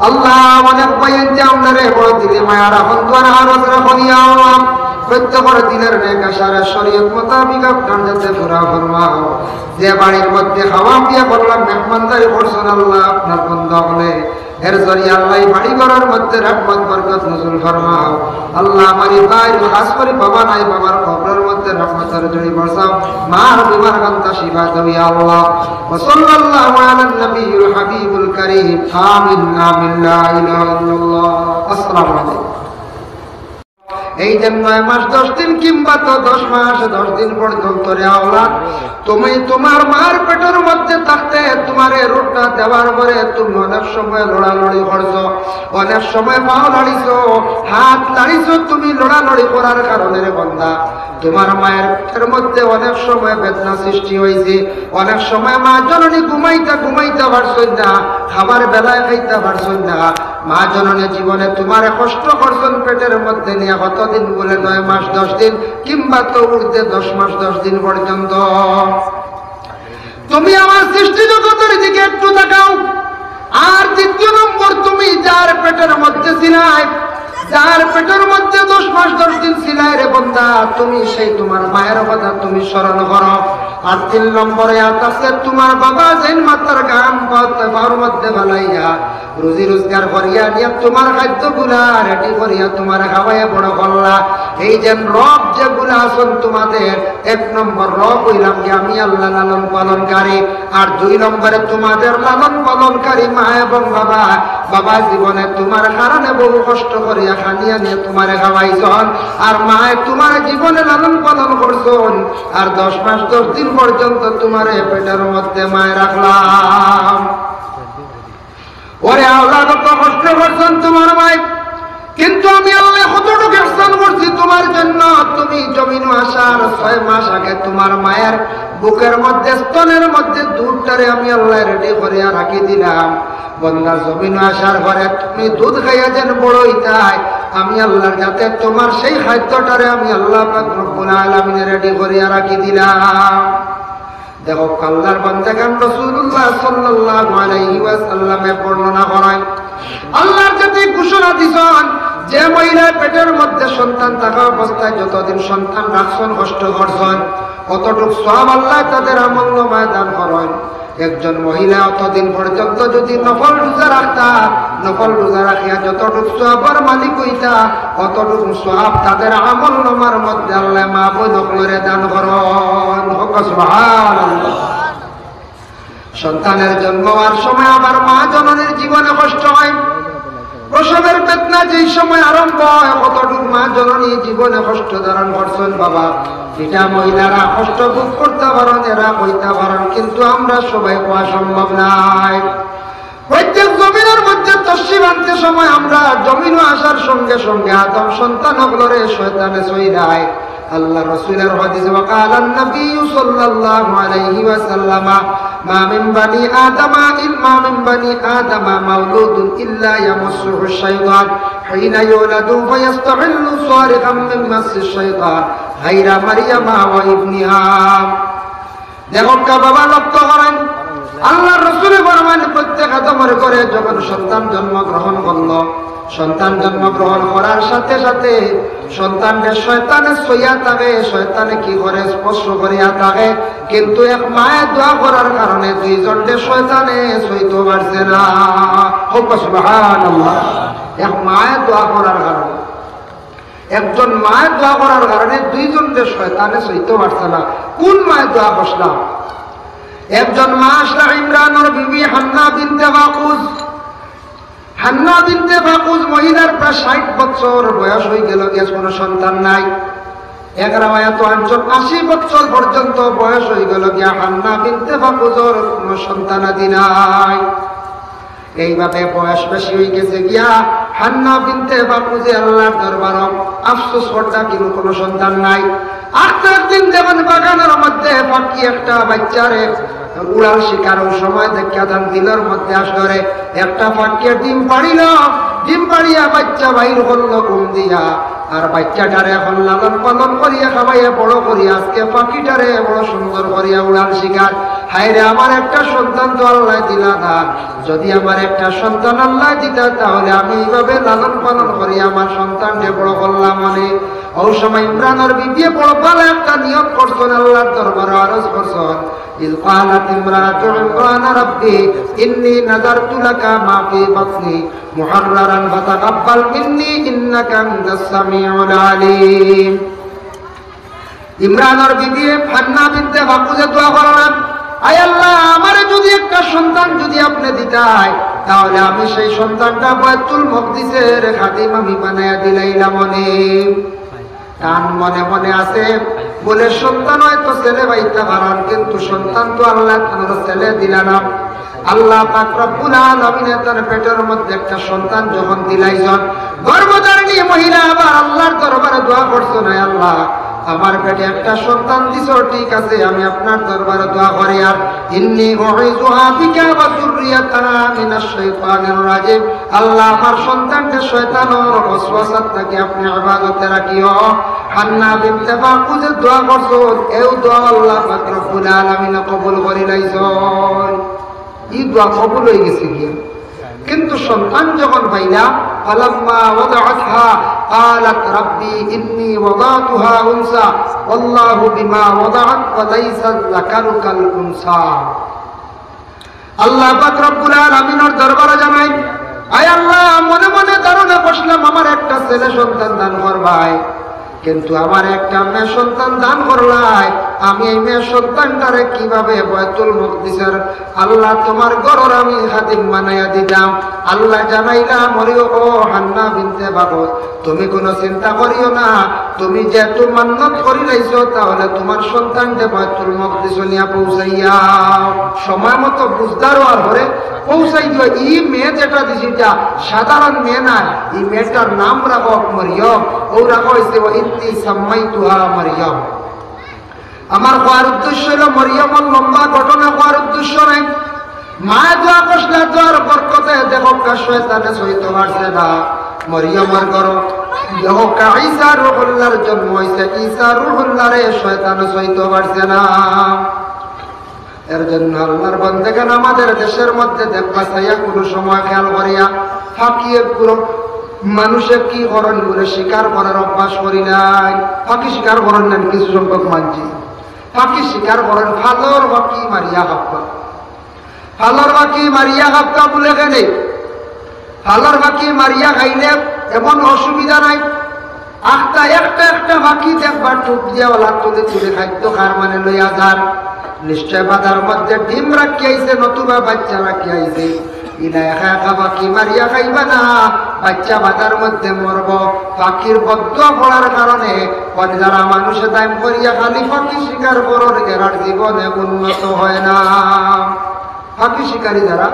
আল্লাহ, অনেক ভাইয়াইন্তে আপনারে বড় দিলে মায়া রাখইন, দোয়ার আরজ রাখইন, ইয়া আল্লাহ। প্রত্যেকর দিলর নেক আশারে শরীয়ত মোতাবিক আপনার যাতে পুরা ফরমাও। যে বাড়ির মধ্যে খাওয়া পিয়া করলাম, মেহমানদারি করছইন, আল্লাহ, আপনার বন্দা অকলে এর জরিয়া আল্লাহ বাড়ি ঘরর মধ্যে রহমত বরকত নজুল ফরমাও। আল্লাহ আমার এই ভাইর, খাস করি বাবা নাই, বাবার কবরর মধ্যে রহমতর জড়ি বরসাও। মার বিমার খান্তা শিফা দাও ইয়া আল্লাহ। ওয়া সাল্লাল্লাহু আলা নবিয়্যিল হাবিবুল কারীম। আমিন, আমিন, লা ইলাহা ইল্লাল্লাহ। আসসালামু আলাইকুম। এই যে নয় মাস দশ দিন কিংবা তো দশ মাস দশ দিন পর্যন্ত রে আওলাদ, তুমি তোমার মার পেটর মধ্যে থাকতে তোমারে রুহটা দেওয়ার পরে তুমি অনেক সময় লড়ালড়ি করছো, অনেক সময় পাও লাড়িছো, হাত লাড়িছো, তুমি লড়ালড়ি করার কারণে রে বন্দা, তোমার মায়ের পেটর মধ্যে অনেক সময় বেদনা সৃষ্টি হইছে, অনেক সময় মা জননী ঘুমাইতা ঘুমাইতা পারছইন না, খাবার বেলায় খাইতা পারছইন না, মা জননী জীবনে তোমারে কষ্ট করছইন পেটের মধ্যে নিয়া কতদিন বলে, নয় মাস দশ দিন, কিংবা তো ঊর্ধ্বে দশ মাস দশ দিন পর্যন্ত। তুমি আমার সৃষ্টি জগতের দিকে একটু তাকাও। আর দ্বিতীয় নম্বর, তুমি যার পেটের মধ্যে ছিলায়, যার পেটের মধ্যে দশ মাস দশ দিন ছিলায় রে বন্দা, তুমি সেই তোমার মায়ের কথা তুমি স্মরণ করো। আর তিন নম্বরে আত আছে তোমার বাবা যেইন মাথার ঘাম পাও-, পাওর মধ্যে ফালাইয়া রুজি রোজগার করিয়া নিয়া তোমার খাদ্যগুলা রেডি করিয়া তোমারে খাওয়াইয়া বড় করলা। এই যে রব যেগুলা আছইন তোমাদের, এক নম্বর রব অইলাম কি আমি আল্লাহ লালন পালনকারী, আর দুই নম্বরে তোমাদের লালন পালনকারী মা এবং বাবা। বাবা জীবনে তোমার কারণে বহু কষ্ট করিয়া খানি আনিয়া তোমারে খাওয়াইছইন, আর মায়ে তোমার জীবনে লালন পালন করছইন, আর দশ মাস দশ দিন পর্যন্ত তোমারে পেটের মধ্যে মায়ে রাখলাম। ওরে আওলাদ, অত কষ্ট করছইন তোমার মায়ে, কিন্তু আমি আল্লাহ কতটুকু ইহসান করছি তোমার জন্য। তুমি জমিনো আসার ছয় মাস আগে তোমার মায়ের বুকের মধ্যে, স্তনের মধ্যে দুধটারে আমি আল্লাহ রেডি করিয়া রাখি দিলাম। বন্দা, জমিনো আসার পরে তুমি দুধ খাইয়া যেন বড় অইতায়, আমি আল্লাহর যাতে তোমার সেই খাদ্যটারে আমি আল্লাহ পাক রব্বুল আলামিনে রেডি করিয়া রাখি দিলাম। দেখো, আল্লাহর বান্দাগান রাসূলুল্লাহ সাল্লাল্লাহু আলাইহি ওয়াসাল্লামে বর্ণনা করেন, আল্লাহর যাতে ঘোষণা দিছইন, যে মহিলার পেটের মধ্যে সন্তান থাকা অবস্থায় যতদিন সন্তান রাখছইন, কষ্ট করছইন, অতটুক সওয়াব আল্লাহ তাদের আমল নামায় দান করেন। একজন মহিলা অতদিন পর্যন্ত যদি নফল রোজা রাখতা, নফল রোজা রাখিয়া যতটুক সওয়াবর মালিক অইতা, অতটুকু সওয়াব তাদের আমল নামার মধ্যে আল্লাহ মা বোন অকলরে দান করইন। হক্কা সুবহানাল্লাহ। সন্তানের জন্ম হওয়ার সময় আবার মা জননীর জীবনে কষ্ট হয়, প্রসবের বেদনা যেই সময় আরম্ভ হয়, কতটুকু মা জননী জীবনে কষ্ট ধারণ করছইন বাবা। এটা মহিলারা কষ্ট ভোগ করতা পারইন, এরা কইতা পারইন, কিন্তু আমরা সবাই কওয়া সম্ভব নায়। প্রত্যেক জমিনের মধ্যে তশরিফ আনতে সময় আমরা জমিনো আসার সঙ্গে সঙ্গে আদম সন্তান অকলরে শয়তানে ছইলায়। আল্লাহ রসুলের হাদিস, وقال النبي صلى الله عليه وسلم: ما من بني آدم، ما من بني آدم مولود إلا يمسه الشيطان حين يولد فيستحل صارخا من مس الشيطان غير مريم وابنها। দেখউক্কা বাবা, লক্ষ্য করইন, আল্লাহর রসুলে ফরমাইন, প্রত্যেক আদমর ঘরে যখন সন্তান জন্মগ্রহণ করলো, সন্তান জন্মগ্রহণ করার সাথে সাথে সন্তানরে শয়তানে ছইয়া থাকে, শয়তানে কি করে, স্পর্শ করিয়া থাকে, কিন্তু এক মায়ে দোয়া করার কারণে দুইজনরে শয়তানে ছইতো পারছে না। হক্কা সুবহানাল্লাহ। এক মায়ে দোয়া করার কারণে একজন মায়ে দোয়া করার কারণে দুইজনরে শয়তানে ছইতো পারছে না। কোন মায়ে দোয়া করছলা? একজন মা আছলা ইমরানর বিবি হান্না বিনতে ফাকুজ। হান্না বিনতে ফাকুজ মহিলার প্রায় ষাইট বছর বয়স অইগেলো গিয়া, কোনো সন্তান নাই। এক রেওয়ায়াতো আনছইন আশি বছর পর্যন্ত বয়স অইগেলো গিয়া হান্না বিনতে ফাকুজর কোনো সন্তানাদি নাই। এইভাবে বয়স বেশি অইগেছে গিয়া, হান্না বিনতে ফাকুজে আল্লাহর দরবারো আফসোস করতা, কিন্তু কোনো সন্তান নাই। আস্তে একদিন দেখইন বাগানর মধ্যে পাখি একটা বাইচ্চারে উড়াল শিকার, অউ সময় দেখিয়া তান দিলর মধ্যে আশ ধরে, একটা পাখিয়ে ডিম পাড়িলো, ডিম পাড়িয়া বাইচ্চা বাইর করলো ঘুম দিয়া। আর বাইচ্চাটারে এখন লালন পালন করিয়া খাওয়াইয়া বড় করিয়া আজকে পাখিটারে বড় সুন্দর করিয়া উড়াল শিকার। হায়রে, আমার একটা সন্তান তো আল্লায় দিলা না, যদি আমার একটা সন্তান আল্লায় দিতা তাহলে আমি এইভাবে লালন পালন করিয়া আমার সন্তানরে বড় করলাম অনে। অউ সময় ইমরানর বিবিয়ে বড় ভালা একটা নিয়ত করছইন, আল্লাহর দরবারো আরজ করছইন, إذ قالت امرأة عمران رب إني نذرت لك ما في بطني محررا فتقبل مني إنك أنت السميع العليم। ইমরানর বিবি হান্না বিনতে ফাকুজে দোয়া করলেন, "আয় আল্লাহ, আমারে যদি একটা সন্তান যদি আপনি দিতায়, তাহলে আমি সেই সন্তানটা বায়তুল মকদিসের খাদিম আমি বানাইয়া দিলাইলাম অনে।" তান মনে মনে আছে, বলে, "সন্তান হয়তো ছেলে পাইতা পারাম, কিন্তু সন্তান তো আল্লাহ তাআলা ছেলে দিলা না।" আল্লাহ পাক রব্বুল আলামিনে তার পেটের মধ্যে একটা সন্তান যখন দিলাইছইন, গর্ভধারিণী মহিলা আবার আল্লাহর দরবারে দোয়া করছইন, "আয় আল্লাহ, আমার পেটে একটা সন্তান দিছো, ঠিক আছে, আমি আপনার দরবারে দোয়া করি, আর ইন্নি উইযুহা বিকা ওয়া যুররিয়াতাহা মিনাশ শাইতানির রাজিম।" আল্লাহ, আমার সন্তানকে শয়তানর ওয়াসওয়াসা থাকি আপনি হেফাজতে রাখিও। হান্না বিনতে ফাকুজে দোয়া করছইন, এও দোয়া আল্লাহ পাক রব্বুল আলামিনে কবুল করিলাইছইন। ই দোয়া কবুল অইগেছে গিয়া। কিন্তু সন্তান যখন পাইলা, ফালাম্মা ওয়াদাআতহা ক্বালাত রাব্বি ইন্নি ওয়াদাতুহা উনসা ওয়াল্লাহু বিমা ওয়াদাআত ওয়া লাইসায যাকারু কাল উনসা। আল্লাহ পাক রব্বুল আলামিনর দরবারে জানাই, "আয় আল্লাহ, মনে মনে ধারণা করছিলাম আমার একটা ছেলে সন্তান দান করবায়, কিন্তু আমার একটা মেয়ে সন্তান দান করলায়, আমি এই মেয়ে সন্তানটারে কিভাবে বায়তুল মকদিসের আল্লাহ তোমার ঘরর আমি খাদিম বানাইয়া দিতাম?" আল্লাহ জানাইলা, "মরিও, ও হান্না বিনতে ফাকুজ, তুমি কোনো চিন্তা করিও না, তুমি যেহেতু মান্নত করিলাইছো, তাহলে তোমার সন্তানরে বায়তুল মকদিসো নিয়া পৌঁছাইয়া সময় মতো বুঝদার অওয়ার পরে পৌঁছাই দিও।" ই মেয়ে যেটা দিছি, ইটা সাধারণ মেয়ে না, ই মেয়েটার নাম রাখো মরিয়ম, ও রাখা অইছে ওয়া ইন্নি সাম্মাইতুহা মরিয়ম। আমার কওয়ার উদ্দেশ্য অইলো, মরিয়মর লম্বা ঘটনা কওয়ার উদ্দেশ্য নাই। মায়ে দোয়া করছিলা, দোয়ার বরকতে দেখউক্কা শয়তানে ছইতো পারছে না। মরিয়মর ঘরো দেখউক্কা ঈসা রুহুল্লাহর জন্ম অইছে, ঈসা রুহুল্লাহরে শয়তানে ছইতো পারছে না। এর জন্য আল্লাহর বন্দেগান আমাদের দেশের মধ্যে দেখবা চাইয়া কোনো সময় খেয়াল করিয়া ফাঁকিয়ে পুরো মানুষে কি করইন বলে শিকার করার অভ্যাস করিলাইন। ফাঁকি শিকার করইন না কিছু সংখ্যক মানষে। ফাঁকি শিকার করইন, ফালর ফাঁকি মারিয়া খাবা। ফালর ফাঁকি মারিয়া খাবা বলে কেনে? ফালর ফাঁকি মারিয়া খাইলে এমন অসুবিধা নাই। আখতা একটা একটা ফাঁকি দেখবা টুপ দিয়া ওলা তুলে তুলে খাদ্য খার মানে লইয়া যার। নিশ্চয় বাজার মধ্যে ডিম রাখিয়া আইছে, নতুবা বাচ্চা রাখিয়া আইছে। ইলা একা একা ফাঁকি মারিয়া খাইবা না, বাচ্চা বাজার মধ্যে মরবো। ফাঁকির বদদোয়া পড়ার কারণে পরে যারা মানুষে দাম করিয়া খালি ফাঁকি শিকার করর, এরার জীবনে উন্নত হয় না। ফাঁকি শিকারী যারা,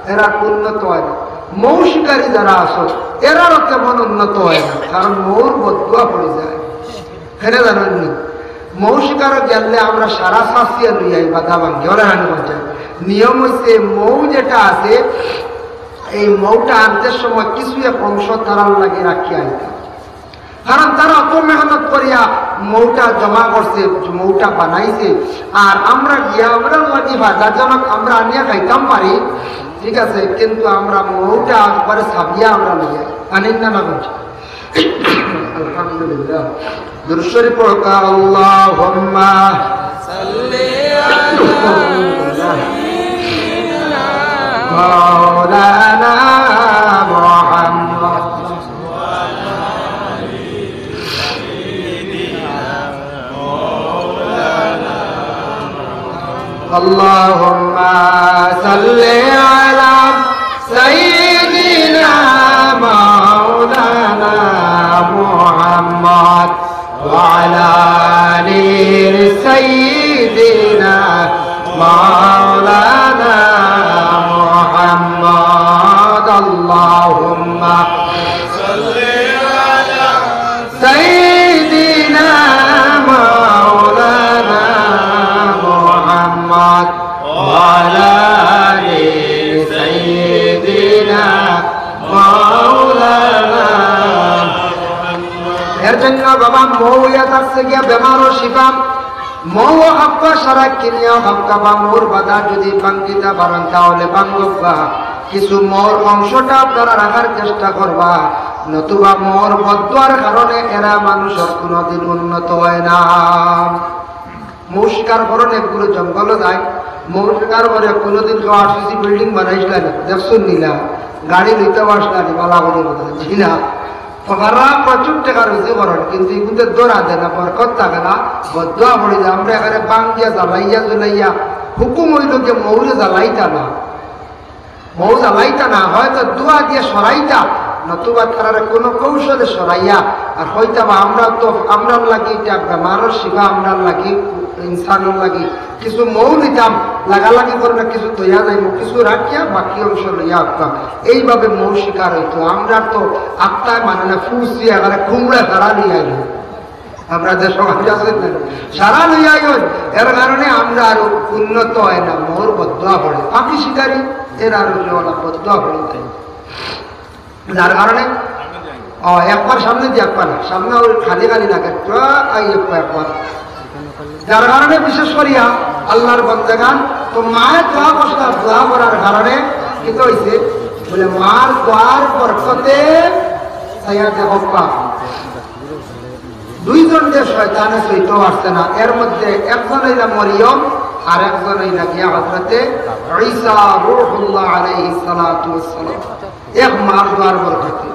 এরা উন্নত হয় না। মৌ শিকারী যারা আছইন, এরারও তেমন উন্নত হয় না, কারণ মৌর বদদোয়া পড়ি যায়। কেনে জানইন নি? মৌ শিকারো গেলে আমরা সারা ছাছিয়া লইয়া আই, বাধা ভাঙ্গি, ওরা হানি করছে। নিয়ম অইছে, মৌ যেটা আছে, এই মৌটা আনতে সময় কিছু এক অংশ তারার লাগি রাখিয়া আইতা। কারণ তারা অত মেহনত করিয়া মৌটা জমা করছে, মৌটা বানাইছে, আর আমরা গিয়া আমরার লাগি বাধাজনক, আমরা আনিয়া খাইতাম পারি, ঠিক আছে, কিন্তু আমরা মৌটা একবারে ছাবিয়া আমরা লইয়া আই। আনিন না, না বলছি। আলহামদুলিল্লাহ। দুরূদ শরীফ পড়ো, আল্লাহুম্মা সাল্লি আলা সাইয়্যিদিনা মাওলানা মুহাম্মদ। اللهم صل على سيدنا مولانا محمد وعلى آل سيدنا مولانا محمد. اللهم صل على سيدنا مولانا محمد وعلى آل سيدنا مولانا. এর জন্য বাবা মৌ ইয়া থাকছে গিয়া বেমারও শিফা, মৌও খাবা, সারা কিনিয়াও খাবা, বা মৌর বাধা যদি ভাঙ্গিতা পারইন তাহলে ভাঙ্গউক্কা। কিছু মৌর অংশটা আপনারা রাখার চেষ্টা করবা, নতুবা মৌর বদদোয়ার কারণে এরা মানুষর কোনোদিন উন্নত হয় না। মৌ শিকার করইন, একগুলো জঙ্গলো যায়, মৌর শিকার করে কোনোদিন কেউ আরসিসি বিল্ডিং বানাইছিল না, দেখছইন নি না? গাড়ি লইতে পারছিল না, বালা করে বলতে জি না। তো তারা প্রচুর টাকা রুজি করেন, কিন্তু এগুলোতে দৌড়া দেয় না, বরকত থাকে না, বদুয়া পড়ে যায়। আমরা এখানে বাঙ্গিয়া জ্বালাইয়া জ্বলাইয়া হুকুম হইল যে মৌরে জ্বালাইতা না, মৌ জ্বালাইতা না, হয়তো দোয়া দিয়ে সরাইতা, নতুবা তারারে কোনো কৌশলে সরাইয়া আর হইতা বা আমরা তো, আমরার লাগি এটা বেমারর শিফা, আমরার লাগি, ইনসানর লাগি কিছু মৌ নিতাম, লাগালাগি করে না কিছু তৈয়া যাইব, কিছু রাখিয়া বাকি অংশ লইয়া আসতাম। এইভাবে মৌ শিকার হইতো। আমরা তো আত্মায় মানে না, ফুসি এবারে কুমড়া সারা নিয়ে আইল। আমরা যে সমাজ আছে না, সারা লইয়া আইল। এর কারণে আমরা আরো উন্নত হয় না, মৌর বদুয়া পড়ে। পাখি শিকারী, এর আরো কেউ না, বদুয়া পড়ে তাই। যার কারণে, ও, একবার সামনে দিয়ে একবার না, সামনে ওই খালি খালি লাগে, তো আই একবার, একবার। যার কারণে বিশেষ করিয়া আল্লাহর বন্দেগান, তো মায়ে দোয়া করছে, দোয়া করার কারণে কি তো হইছে? বলে, মার দোয়ার বরকতে ছায়া দেখো পা। দুইজন যে শয়তানে সইতে পারছে না, এর মধ্যে একজন হইলা মরিয়ম, আর একজন হইলা গিয়া হযরতে ঈসা রূহুল্লাহ আলাইহিস সালাতু ওয়াস সালাম। এক মার দোয়ার বরকতে।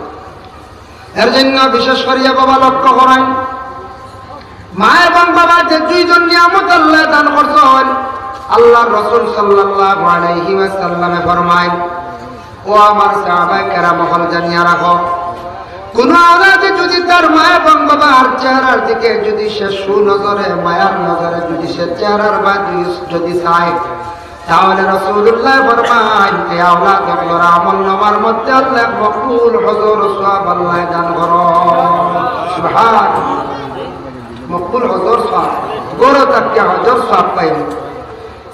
এর জন্য বিশেষ করিয়া বাবা লক্ষ্য করেন, মা এবং বাবা যে দুইজন নিয়ামত আল্লাহ দান করছেন, আল্লাহর রাসূল সাল্লাল্লাহু আলাইহি ওয়াসাল্লামে ফরমায়, ও আমার সাহাবায়ে কেরাম অকল, জানিয়া রাখো, কোন আওলাদে যদি তার মা এবং বাবার চেহারার দিকে যদি সে সুনজরে, মায়ার নজরে যদি সে চেহারার বায় যদি চায়, তাহলে রাসূলুল্লাহ ফরমায়, এই আওলাদ অকলর আমল নামার মধ্যে আল্লাহ মকবুল হজর সওয়াব আল্লাহ দান করো। সুবহান। মকবুল হজর সওয়াব, ঘরো থাকিয়া হজর সওয়াব পাইল।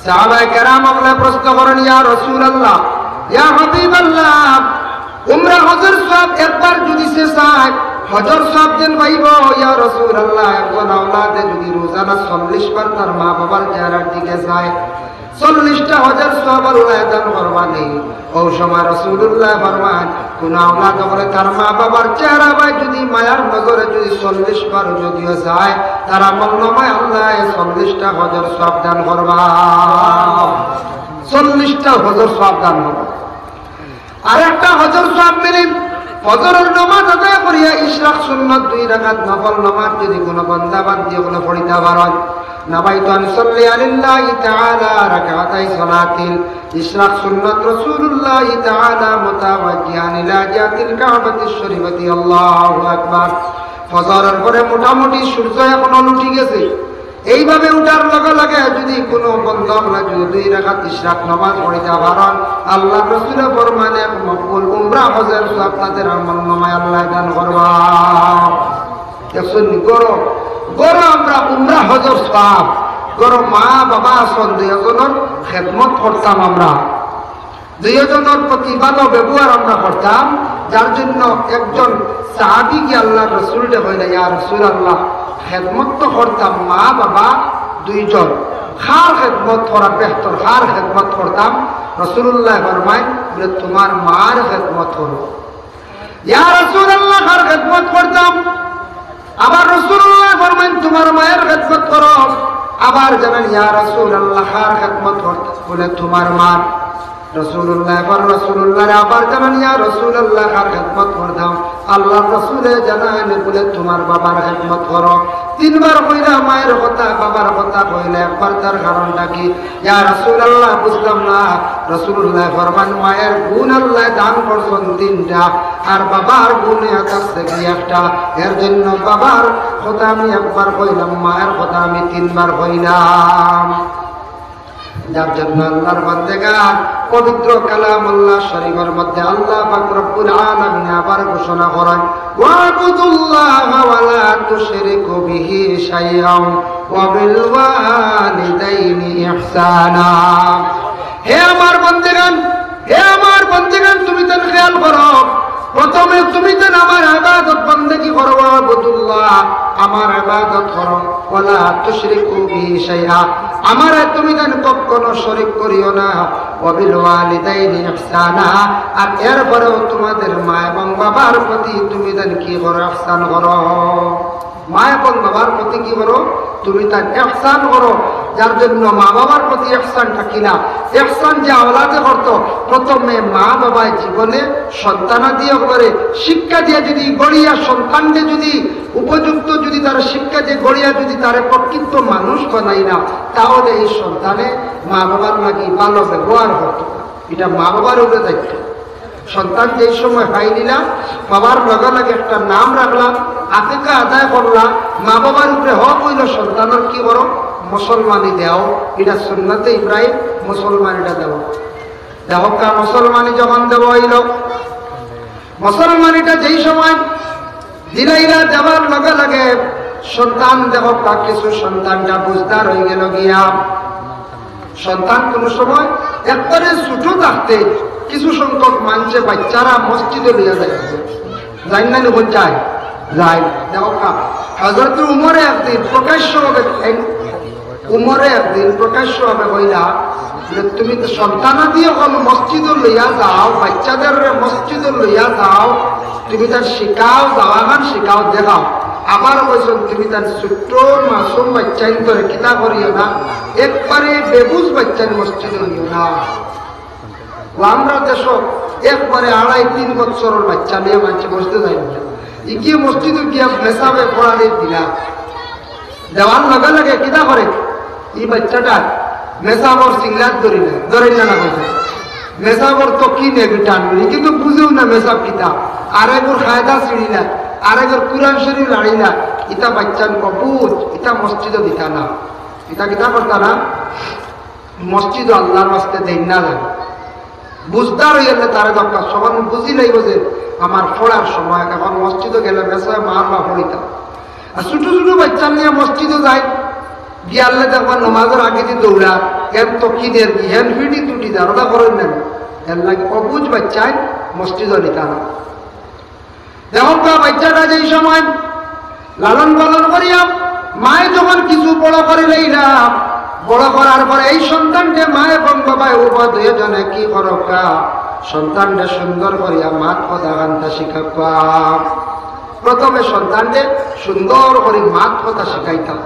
সাহাবায়ে কেরাম অকলে প্রশ্ন করেন, ইয়া রাসূলুল্লাহ, ইয়া হাবিবাল্লাহ, উমরা হজর সওয়াব একবার যদি সে চায়, হজর সওয়াব যেন পাইব, ইয়া রাসূলুল্লাহ, একজন আওলাদে যদি রোজানা চল্লিশ বার তার মা বাবার চেহারার দিকে চায়, চল্লিশটা হজর সওয়াব আল্লাহ দান করবা নি। ও সময় রাসূলুল্লাহ ফরমান, কোন আওলাদ অকলে তার মা বাবার চেহারা বায় যদি মায়ার নজরে যদি চল্লিশ বার যদিও চায়, তার আমল নামায় আল্লাহ চল্লিশটা হজর সওয়াব দান করবা। চল্লিশটা হজর সওয়াব দান করবা। আর একটা হজর সওয়াব মিলে, ফজরের নামাজ আদায় করিয়া ইশরাক সুন্নত দুই রাকাত নফল নামাজ যদি কোনো বান্দা বান্দি অকলে পড়িতা পারইন, নাওয়াইতু আন উসাল্লিয়া লিল্লাহি তাআলা রাকাতাই সালাতিল ইশরাক সুন্নত রাসূলুল্লাহি তাআলা মুতাওয়াজ্জিহান ইলা জিহাতিল কাবাতিশ শরীফাতি। আল্লাহু আকবার। ফজরের পরে মোটামুটি সূর্য এখনো উঠি গেছে। এইভাবে উঠার লগে লগে যদি কোনো বন্দা অকলে যদি দুই রাকাত ইশরাক নামাজ পড়িতা পারইন, আল্লাহর রাসূলে ফরমাইন, এক মকবুল উমরা হজর সওয়াব তাদের আমল নামায় আল্লাহ দান করবা। দেখছইন নি, ঘরো, ঘরো আমরা উমরা হজর সওয়াব, ঘরো মা বাবা আছইন, দুইজনর খেদমত করতাম আমরা। দুইজনর প্রতি ভালো ব্যবহার আমরা করতাম, যার জন্য একজন সাহাবী গিয়া আল্লাহর রাসূলরে কইলা, ইয়া রাসূলুল্লাহ, খেদমত তো করতাম মা বাবা দুইজন, কার খেদমত করা বেহতর, কার খেদমত করতাম? রাসূলুল্লাহ ফরমাইন, বলে, তোমার মার খেদমত করো। ইয়া রাসূলুল্লাহ, কার খেদমত করতাম? আবার রাসূলুল্লাহ ফরমাইন, তোমার মায়ের খেদমত করো। আবার জানাইন, ইয়া রাসূলুল্লাহ, কার খেদমত করতাম? বলে, তোমার মার। রাসূলুল্লাহ, আবার রাসূলুল্লাহরে আবার জানাইন, ইয়া রাসূলুল্লাহ, কার খেদমত করতাম? আল্লাহর রাসূলে জানাইন, বলে, তোমার বাবার খেদমত করো। তিনবার কইলা মায়ের কথা, বাবার কথা কইলা একবার, তার কারণটা কি? ইয়া রাসূলুল্লাহ, বুঝলাম না। রাসূলুল্লাহ ফরমাইন, মায়ের গুণ আল্লাহ দান করছইন তিনটা, আর বাবার গুণ আছে কি একটা। এর জন্য বাবার কথা আমি একবার কইলাম, মায়ের কথা আমি তিনবার কইলাম। যার জন্য আল্লাহর বান্দেগান, পবিত্র কালামুল্লাহ শরীফের মধ্যে আল্লাহ পাক রব্বুল আলামিন আবার ঘোষণা করেন, ওয়াবুদুল্লাহা ওয়ালা তুশরিকু বিহি শাইআন ওয়া বিল ওয়ালিদাইনি ইহসানা। হে আমার বান্দেগান, হে আমার বান্দেগান, তুমি তান খেয়াল করো, প্রথমে তুমি তান আমার ইবাদত বন্দেগি করো, ওয়াবুদুল্লাহ, আমার ইবাদত করো, ওয়ালা তুশরিকু বিহি শাইআ, আমারে তুমি তান কখনো শরিক করিও না, ওয়া বিল ওয়ালিদাইনি ইহসানা, আর এরপরেও তোমাদের মা এবং বাবার প্রতি তুমি তান কি করো? ইহসান করো। মা এবং বাবার প্রতি কি করো? তুমি তান ইহসান করো। যার জন্য মা বাবার প্রতি ইহসান থাকিলা। ইহসান যে আওলাদে করত, প্রথমে মা বাবায় জীবনে সন্তানাদি অকলরে শিক্ষা দিয়া যদি গড়িয়া, সন্তানরে যদি উপযুক্ত যদি তার শিক্ষা দিয়ে গড়িয়া যদি তারে প্রকৃত মানুষ বানাই না, তাহলে এই সন্তানে মা বাবার লাগি ভালো ব্যবহার করত। এটা মা বাবার উপরে দায়িত্ব। সন্তান যেই সময় পাইলিলা, বাবার লগে লগে একটা নাম রাখলা, আকিকা আদায় করলা, মা বাবার উপরে হক হইল সন্তানের কি করো, মুসলমানি দেও। এটা সুন্নতে ইব্রাহিম, মুসলমানিটা দেও। দেখো কা, মুসলমানি যখন দেওয়া হইল, মুসলমানিটা যেই সময় দিলাইলা, দেওয়ার লগে লগে সন্তান দেখো কা, কিছু সন্তানটা বুঝদার হয়ে গেল গিয়া। সন্তান কোনো সময় একবারে ছোট থাকতে কিছু সংখ্যক মানুষে বাচ্চারা মসজিদে লইয়া যায়, যাই না নি? বল যায়, যায়। দেখো কা, হজরত উমরে একদিন প্রকাশ্যভাবে, উমরে একদিন প্রকাশ্যভাবে কইলা যে, "তুমি তো সন্তানাদি অকল মসজিদে লইয়া যাও, বাচ্চাদের মসজিদে লইয়া যাও, তুমি তার শিখাও, দাওয়াগান শিখাও, দেখাও।" আবার কইছেন, "তুমি তার ছোট্ট মাসুম বাচ্চাইন্তরে কিতা করিও না, একবারে বেবুঝ বাচ্চার মসজিদে নিও না।" ও আমরা দেশো একবারে আড়াই তিন বছরের বাচ্চা নিয়ে মানছে মসজিদে যাই না। ই গিয়ে মসজিদে গিয়া মেসাবে পড়ালে দিলা। দেওয়ার লগে লগে কিতা করে? ই বাচ্চাটা মেসাবর সিংলাত ধরি না, ধরেন না, না বলছে। মেসাবর তো কি নেবে টানবে, ই কিন্তু বুঝেও না মেসাব কিতা। আরেকর কায়দা ছিঁড়ি না, আরেকর কোরআন শরীফ লাড়ি না। ইতা বাচ্চা অবুঝ, ইতা মসজিদে দিতা না, ইতা কিতা করতা না। মসজিদে আল্লাহর ওয়াস্তে দেন না লাগে। বুঝদার হইলে তারে দরকার, সবার বুঝি লাইব যে আমার পড়ার সময়, এখন মসজিদে গেলে মেসায় মার বা পড়িতাম। আর ছোট ছোট বাচ্চা নিয়ে মসজিদে যায়, গিয়ালে দেখবা নমাজের আগে দিয়ে দৌড়া, এর তো কি দের কি, হেন ফিটি তুটি দারোদা করেন না। এর লাগে অবুঝ বাচ্চায় মসজিদে নিতা না। দেখো কা, বাচ্চাটা যেই সময় লালন পালন করিয়া, মায়ে যখন কিছু বড় করে লইলা, বড় করার পরে এই সন্তানকে মা এবং বাবায় উভয় দুইজনে কি করো কা, সন্তানকে সুন্দর করিয়া মাত কথা কান্তা শিখাবা। প্রথমে সন্তানকে সুন্দর করে মাত কথা শিখাইতাম।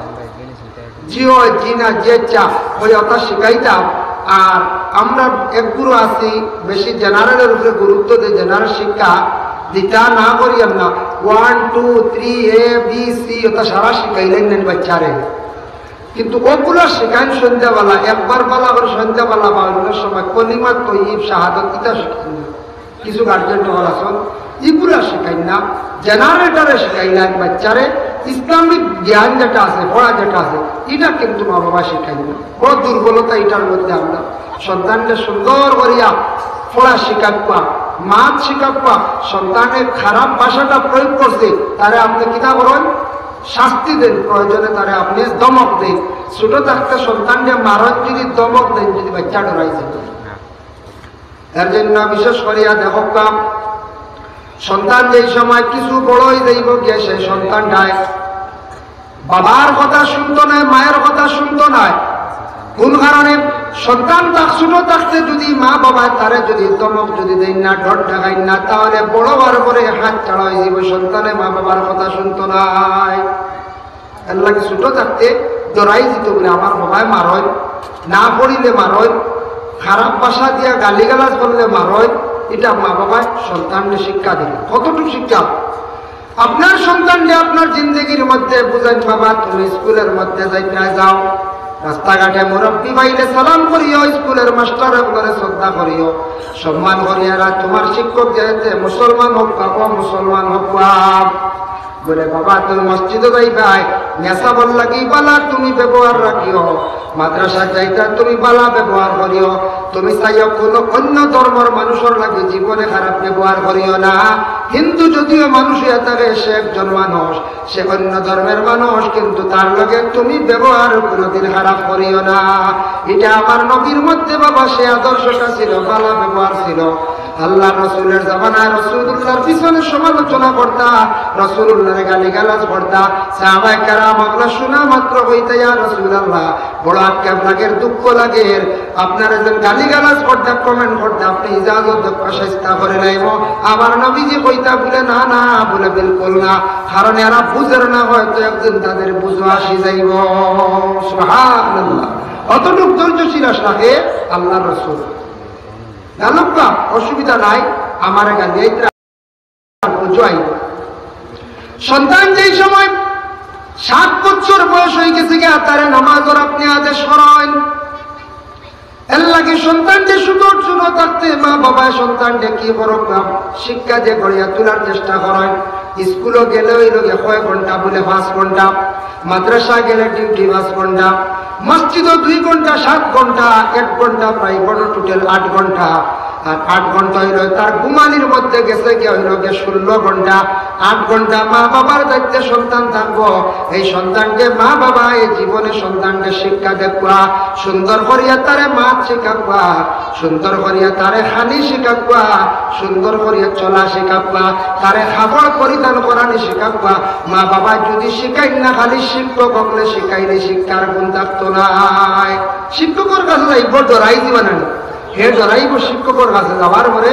জি অয়, জি না, জি আচ্ছা, ওই ওটা শিখাইতাম। আর আমরা একগুলো আছি, বেশি জেনারেলের উপরে গুরুত্ব দেই, জেনারেল শিক্ষা দিতা না করি আমরা। ওয়ান, টু, থ্রি, এ, বি, সি, ওটা সারা শিখাইলেন নেন বাচ্চারে। কিন্তু ওগুলো শিখাইন সন্ধ্যাবেলা, একবার বেলা করে সন্ধ্যাবেলা বা অন্য সময় কলিমা তৈয়ব শাহাদত ইটা শিখাইন না। কিছু গার্জেন হল আসল, ইগুলা শিখাইন না, জেনারেটরে শিখাইলেন বাচ্চারে। ইসলামিক জ্ঞান যেটা আছে, পড়া যেটা আছে, এটা কিন্তু মা বাবা শিখাইন না। বড় দুর্বলতা এটার মধ্যে। আমরা সন্তানকে সুন্দর করিয়া পড়া শিখাবা, মাত শিখাবা। সন্তানে খারাপ ভাষাটা প্রয়োগ করছে, তারে আপনি কিতা করেন? শাস্তি দেন, প্রয়োজনে তারে আপনি ধমক দেন। ছোট থাকতে সন্তানকে মারত যদি, ধমক দেন যদি, বাচ্চা ডরাই যাবে। এর জন্য বিশেষ করিয়া দেখো কাম, সন্তান যেই সময় কিছু বড় হয়ে যাইব গিয়া, সেই সন্তানটায় বাবার কথা শুনতো নয়, মায়ের কথা শুনতো নয়। কোন কারণে? সন্তান তার ছোট থাকতে যদি মা বাবা তারে যদি ধমক যদি দেন না, ডর দেখাইন না, তাহলে বড় হওয়ার পরে হাত ছাড়া হয়ে যাবে, সন্তানে মা বাবার কথা শুনতো নয়। এর লাগি ছোট থাকতে ডরাই দিত বলে, আমার বাবায় মারয়, না পড়িলে মারয়, খারাপ ভাষা দিয়া গালিগালাজ করলে মারয়। এটা মা বাবায় সন্তানকে শিক্ষা দিল। কতটুকু শিক্ষা? আপনার সন্তানকে আপনার জিন্দগির মধ্যে বুঝাইন, বাবা, তুমি স্কুলের মধ্যে যাইতে যাও, রাস্তাঘাটে মুরব্বী পাইলে সালাম করিও, স্কুলের মাস্টার অকলরে শ্রদ্ধা করিও, সম্মান করিও। আর তোমার শিক্ষক যেতে মুসলমান হোক বা অমুসলমান হোক বা, বলে, বাবা, তুমি মসজিদে যাইবায়, মেসাবর লাগি বালা তুমি ব্যবহার রাখিও, মাদ্রাসা যাইতা তুমি বালা ব্যবহার করিও। তুমি চাইও কোনো অন্য ধর্মর মানুষর লাগি জীবনে খারাপ ব্যবহার করিও না। হিন্দু যদিও মানুষ হইয়া থাকে, সে একজন মানুষ, সে অন্য ধর্মের মানুষ, কিন্তু তার লগে তুমি ব্যবহার কোনোদিন খারাপ করিও না। এটা আমার নবীর মধ্যে, বাবা, সে আদর্শটা ছিল, বালা ব্যবহার ছিল। আল্লাহর রসুলের জামানায় রসুলুল্লাহর পিছনে সমালোচনা করতা, রসুলুল্লাহরে গালিগালাজ করতা। সাহাবায়ে কেরাম অকলে শুনা মাত্র কইতা, "ইয়া রাসূলুল্লাহ, বড় আক্ষেপ লাগের, দুঃখ লাগের, আপনারে যেন গালিগালাজ করতা, comment করতা, আপনে ইজাজত দেউক্কা, চেষ্টা করি লাইমু।" আমার নবীজি কইতা বুলে, "না, না," বুলে, "বিলকুল না, কারণ এরা বুঝের না, হয়তো একদিন তাদের বুঝো আসি যাইবো।" সুবহানাল্লাহ। অতটুক ধৈর্যশীল আসলাকে আল্লাহর রসুল। না লোক না, অসুবিধা নাই, আমারে গালি আইতরা বুঝো আইব। সন্তান যেই সময় সাত বছর বয়স হয়ে গেছে গিয়া, তারে নামাজর আপনি আদেশ করেন। এর লাগি সন্তানরে শুধু ছোট থাকতে মা বাবায় সন্তানরে কি করক না, শিক্ষা দিয়ে গড়িয়া তোলার চেষ্টা করেন। স্কুলো গেলে হইল গিয়া কয় ঘন্টা, বুলে পাঁচ ঘন্টা। মাদ্রাসা গেলে ডিউটি পাঁচ ঘন্টা, মসজিদও দুই ঘন্টা, সাত ঘন্টা, এক ঘন্টা প্রায় বড়, টোটাল আট ঘন্টা। আর আট ঘন্টা হইল তার ঘুমানির মধ্যে গেছে গিয়া হইল গিয়া ষোলো ঘন্টা। আট ঘন্টা মা বাবার দায়িত্বে সন্তান থাকবো। এই সন্তানরে মা বাবা এই জীবনে সন্তানরে শিক্ষা দেউক্কা, সুন্দর করিয়া তারে মাত শিখাউক্কা, সুন্দর করিয়া তারে খানি শিখাউক্কা, সুন্দর করিয়া চলা শিখাউক্কা, তারে কাপড় পরিধান করানি শিখাউক্কা। মা বাবা যদি শিখাইন না, খালি শিক্ষক অকলে শিখাইলে শিক্ষার গুণ থাকতো নায়। শিক্ষকর কাছে যাইব, ডরাই দিবা না। হে ডরাইব শিক্ষকর কাছে যাওয়ার পরে,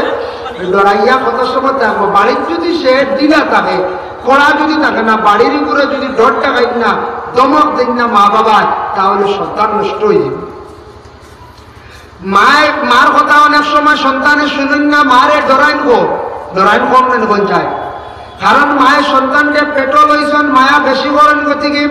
ডরাইয়া কত সময় থাকবো। বাড়িত যদি সে ঢিলা থাকে, কড়া যদি থাকে না, বাড়ির উপরে যদি ডর টাকাইন না, ধমক দেইন না মা বাবা, তাহলে সন্তান নষ্ট হয়ে যাবে। মায়, মার কথা অনেক সময় সন্তানে শুনেন না, মারে ডরাইন গো, ডরাইন কম নেন কোন চায়। কারণ মায়ে সন্তানরে পেটো লইছন, মায়া বেশি করেন গতিকে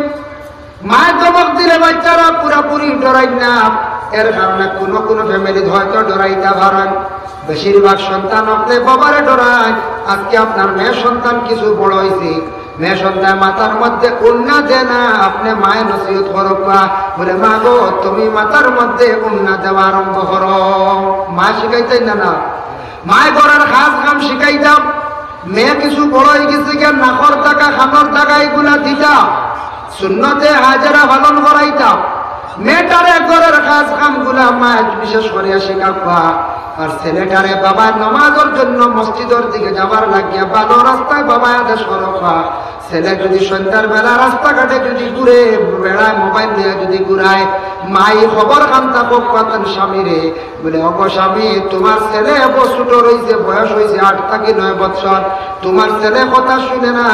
মায় ধমক দিলে বাচ্চারা পুরাপুরি ডরাইন না। এর কারণে কোনো কোনো ফ্যামিলিত হয়তো ডরাইতা পারেন। বেশিরভাগ সন্তান অকলে বাবারে ডরায়। আজকে আপনার মেয়ে সন্তান কিছু বড় হইছে, মেয়ে সন্তান মাথার মধ্যে উন্না দেয় না, আপনে মায়ে নসিহত করউক্কা, বুলে, "মা গো, তুমি মাথার মধ্যে উন্না দেওয়া আরম্ভ করো।" মায়ে শিখাইতাই না, না, মায়ে ঘরের কাজ কাম শিখাইতাম। মেয়ে কিছু বড় হয়ে গেছে গিয়া, নাকর দাগা, কানর দাগা এগুলা দিতা, সুন্নতে হাজেরা পালন করাইতা। মেয়েটারে ঘরের কাজ কামগুলা মায়ে বিশেষ করিয়া শিখাউক্কা। আর ছেলেটারে বাবায় নামাজর জন্য মসজিদর দিকে যাবার লাগিয়া ভালো রাস্তায় বাবায় আদেশ করউক্কা। ছেলে যদি সন্ধ্যার বেলা রাস্তাঘাটে যদি ঘুরে, বেড়ায়, মোবাইল লইয়া যদি ঘুরায়, মাই খবর খান থাকউক্কা তান স্বামীরে, বুলে, "ওগো স্বামী, তোমার ছেলে এবো ছোট রইছে, বয়স হইছে আট থাকি নয় বছর, তোমার ছেলে কথা শুনে না,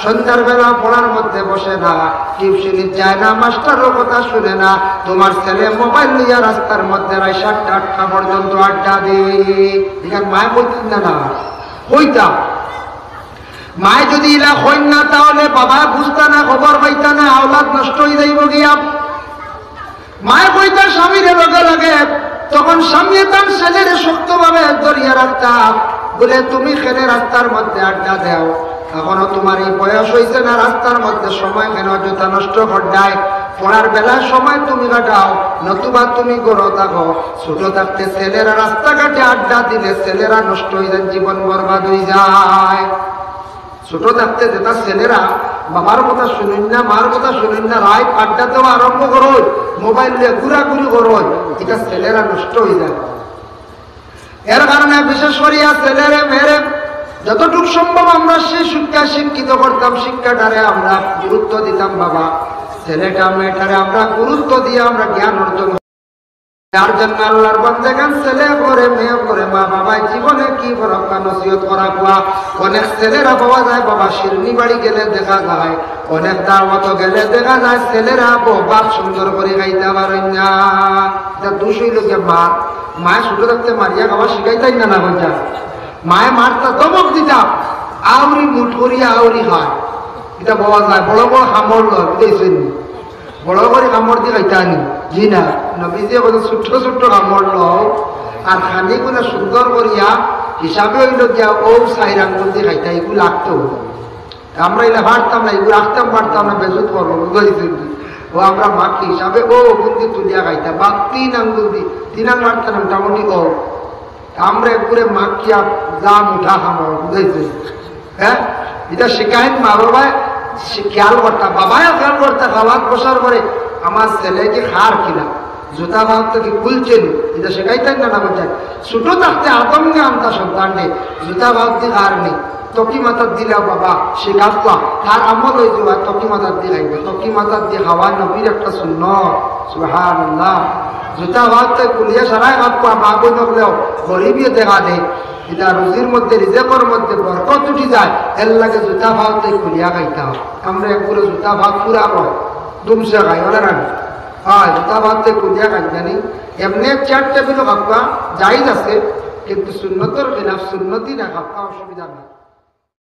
সন্ধ্যার বেলা পড়ার মধ্যে বসে না, টিউশনিত যায় না, মাস্টারর কথা শুনে না, তোমার ছেলে মোবাইল লইয়া রাস্তার মধ্যে রাইত সাতটা আটটা পর্যন্ত আড্ডা দেয়।" ইখান মায়ে কইতা না, না কইতা। মায়ে যদি ইলা কইন না, তাহলে বাবা বুঝতা না, খবর পাইতা না, আওলাদ নষ্ট হয়ে যাইব গিয়া। মায়ে কইতা স্বামীরে লগে লগে, তখন স্বামীয়ে তান ছেলেরে শক্তভাবে ধরিয়া রাখতা, বুলে, "তুমি কেনে রাস্তার মধ্যে আড্ডা দেও? এখনো তোমার এই বয়স হইছে না, রাস্তার মধ্যে সময় কেনে অযথা নষ্ট কররায়? পড়ার বেলায় সময় তুমি কাটাও, নতুবা তুমি ঘরো থাকো।" ছোট থাকতে ছেলেরা রাস্তাঘাটে আড্ডা দিলে ছেলেরা নষ্ট হয়ে যায়, জীবন বরবাদ হয়ে যায়। ছোট থাকতে যেটা ছেলেরা বাবার কথা শুনেন না, মার কথা শুনেন না, রাইত আড্ডা দেওয়া আরম্ভ করো, মোবাইল নিয়ে ঘুরাঘুরি করো, এটা ছেলেরা নষ্ট হয়ে যায়। এর কারণে বিশেষ করিয়া ছেলেরে মেয়েরে যতটুক সম্ভব আমরা সেই শিক্ষা শিক্ষিত করতাম, শিক্ষাটারে আমরা গুরুত্ব দিতাম বাবা, ছেলেটা মেয়েটারে আমরা গুরুত্ব দিয়ে আমরা জ্ঞান অর্জন। যার জন্য আল্লাহর বান্দেগান ছেলে করে, মেয়ে করে, মা বাবায় জীবনে কি বরকা নসিহত করা কুয়া। অনেক ছেলেরা পাওয়া যায় বাবা শিরনি বাড়ি গেলে দেখা যায়, অনেক দাওয়াত গেলে দেখা যায় ছেলেরা বউ ভাত সুন্দর করে খাইতা পারেন না। এটা দোষ হইল গিয়া মার। মায়ে ছোট থাকতে মারিয়া খাওয়া শিখাইতাই না, না হইতা। মায়ে মারতা, ধমক দিতা, আউরি মুঠ করিয়া আউরি খায়। এটা পাওয়া যায়, বড় বড় কামড় লয়, বুঝাইছেন নি? বড় করে কামড় দি খাইতা নি? জি না। নবীজি কত ছোট্ট ছোট্ট কামড় লও, আর খানিগুলা সুন্দর করিয়া হিসাবে হইল গিয়া ও চাইর আঙ্গুল দি খাইতা, এগুলো লাগতো। আমরা ইলা পারতাম না, এগুলো রাখতাম পারতাম না, বেজুত করবো, বুঝাইছেন নি? ও আমরা মাখি হিসাবে ও ওগুন দি তুলিয়া খাইতা, বা তিন আঙ্গুল দি, তিন আঙ্গুল রাখতাম না, মোটামুটি ও। আমরা একবারে মাখিয়া যা মুঠা কামড়, বুঝাইছেন? হ্যাঁ, এটা শিখাইন মা বাবায়, সে খেয়াল করতা, বাবায় খেয়াল করতা, খাওয়াত বসার পরে আমার ছেলে কি খার কিনা, জুতা পাওত থাকি খুলছে নি, ইটা শিখাইতাম না, না বুঝাই। ছোট থাকতে আদম নে আনতা সন্তানরে, জুতা পাওত দি কার নি, তকি মাথাত দিলাও বাবা, শিখাতলা, তার আমল অই যাওয়া, তকি মাথাত দি খাইব, তকি মাথাত দি খাওয়া নবীর একটা সুন্নত। সুবহানাল্লাহ। জুতা পাওত থাকি খুলিয়া সারাই খাওয়া, মা বইন অকলেও গরিবিয়ে দেখা দেয়, ইটা রুজির মধ্যে, রিজেকর মধ্যে বরকত উঠি যায়, এর লাগি জুতা পাওত থাকি খুলিয়া খাইতাম। আমরা একগুলো জুতা পাওত পুরা কয়, দুমসে খাই, ওলা রান। হ্যাঁ, জুতা পাওত থাকি খুলিয়া খাই জানি। এমনে চেয়ার টেবিলও খাওয়া জায়েজ আছে, কিন্তু সুন্নতর খিলাফ, সুন্নতি না খাওয়া অসুবিধা না।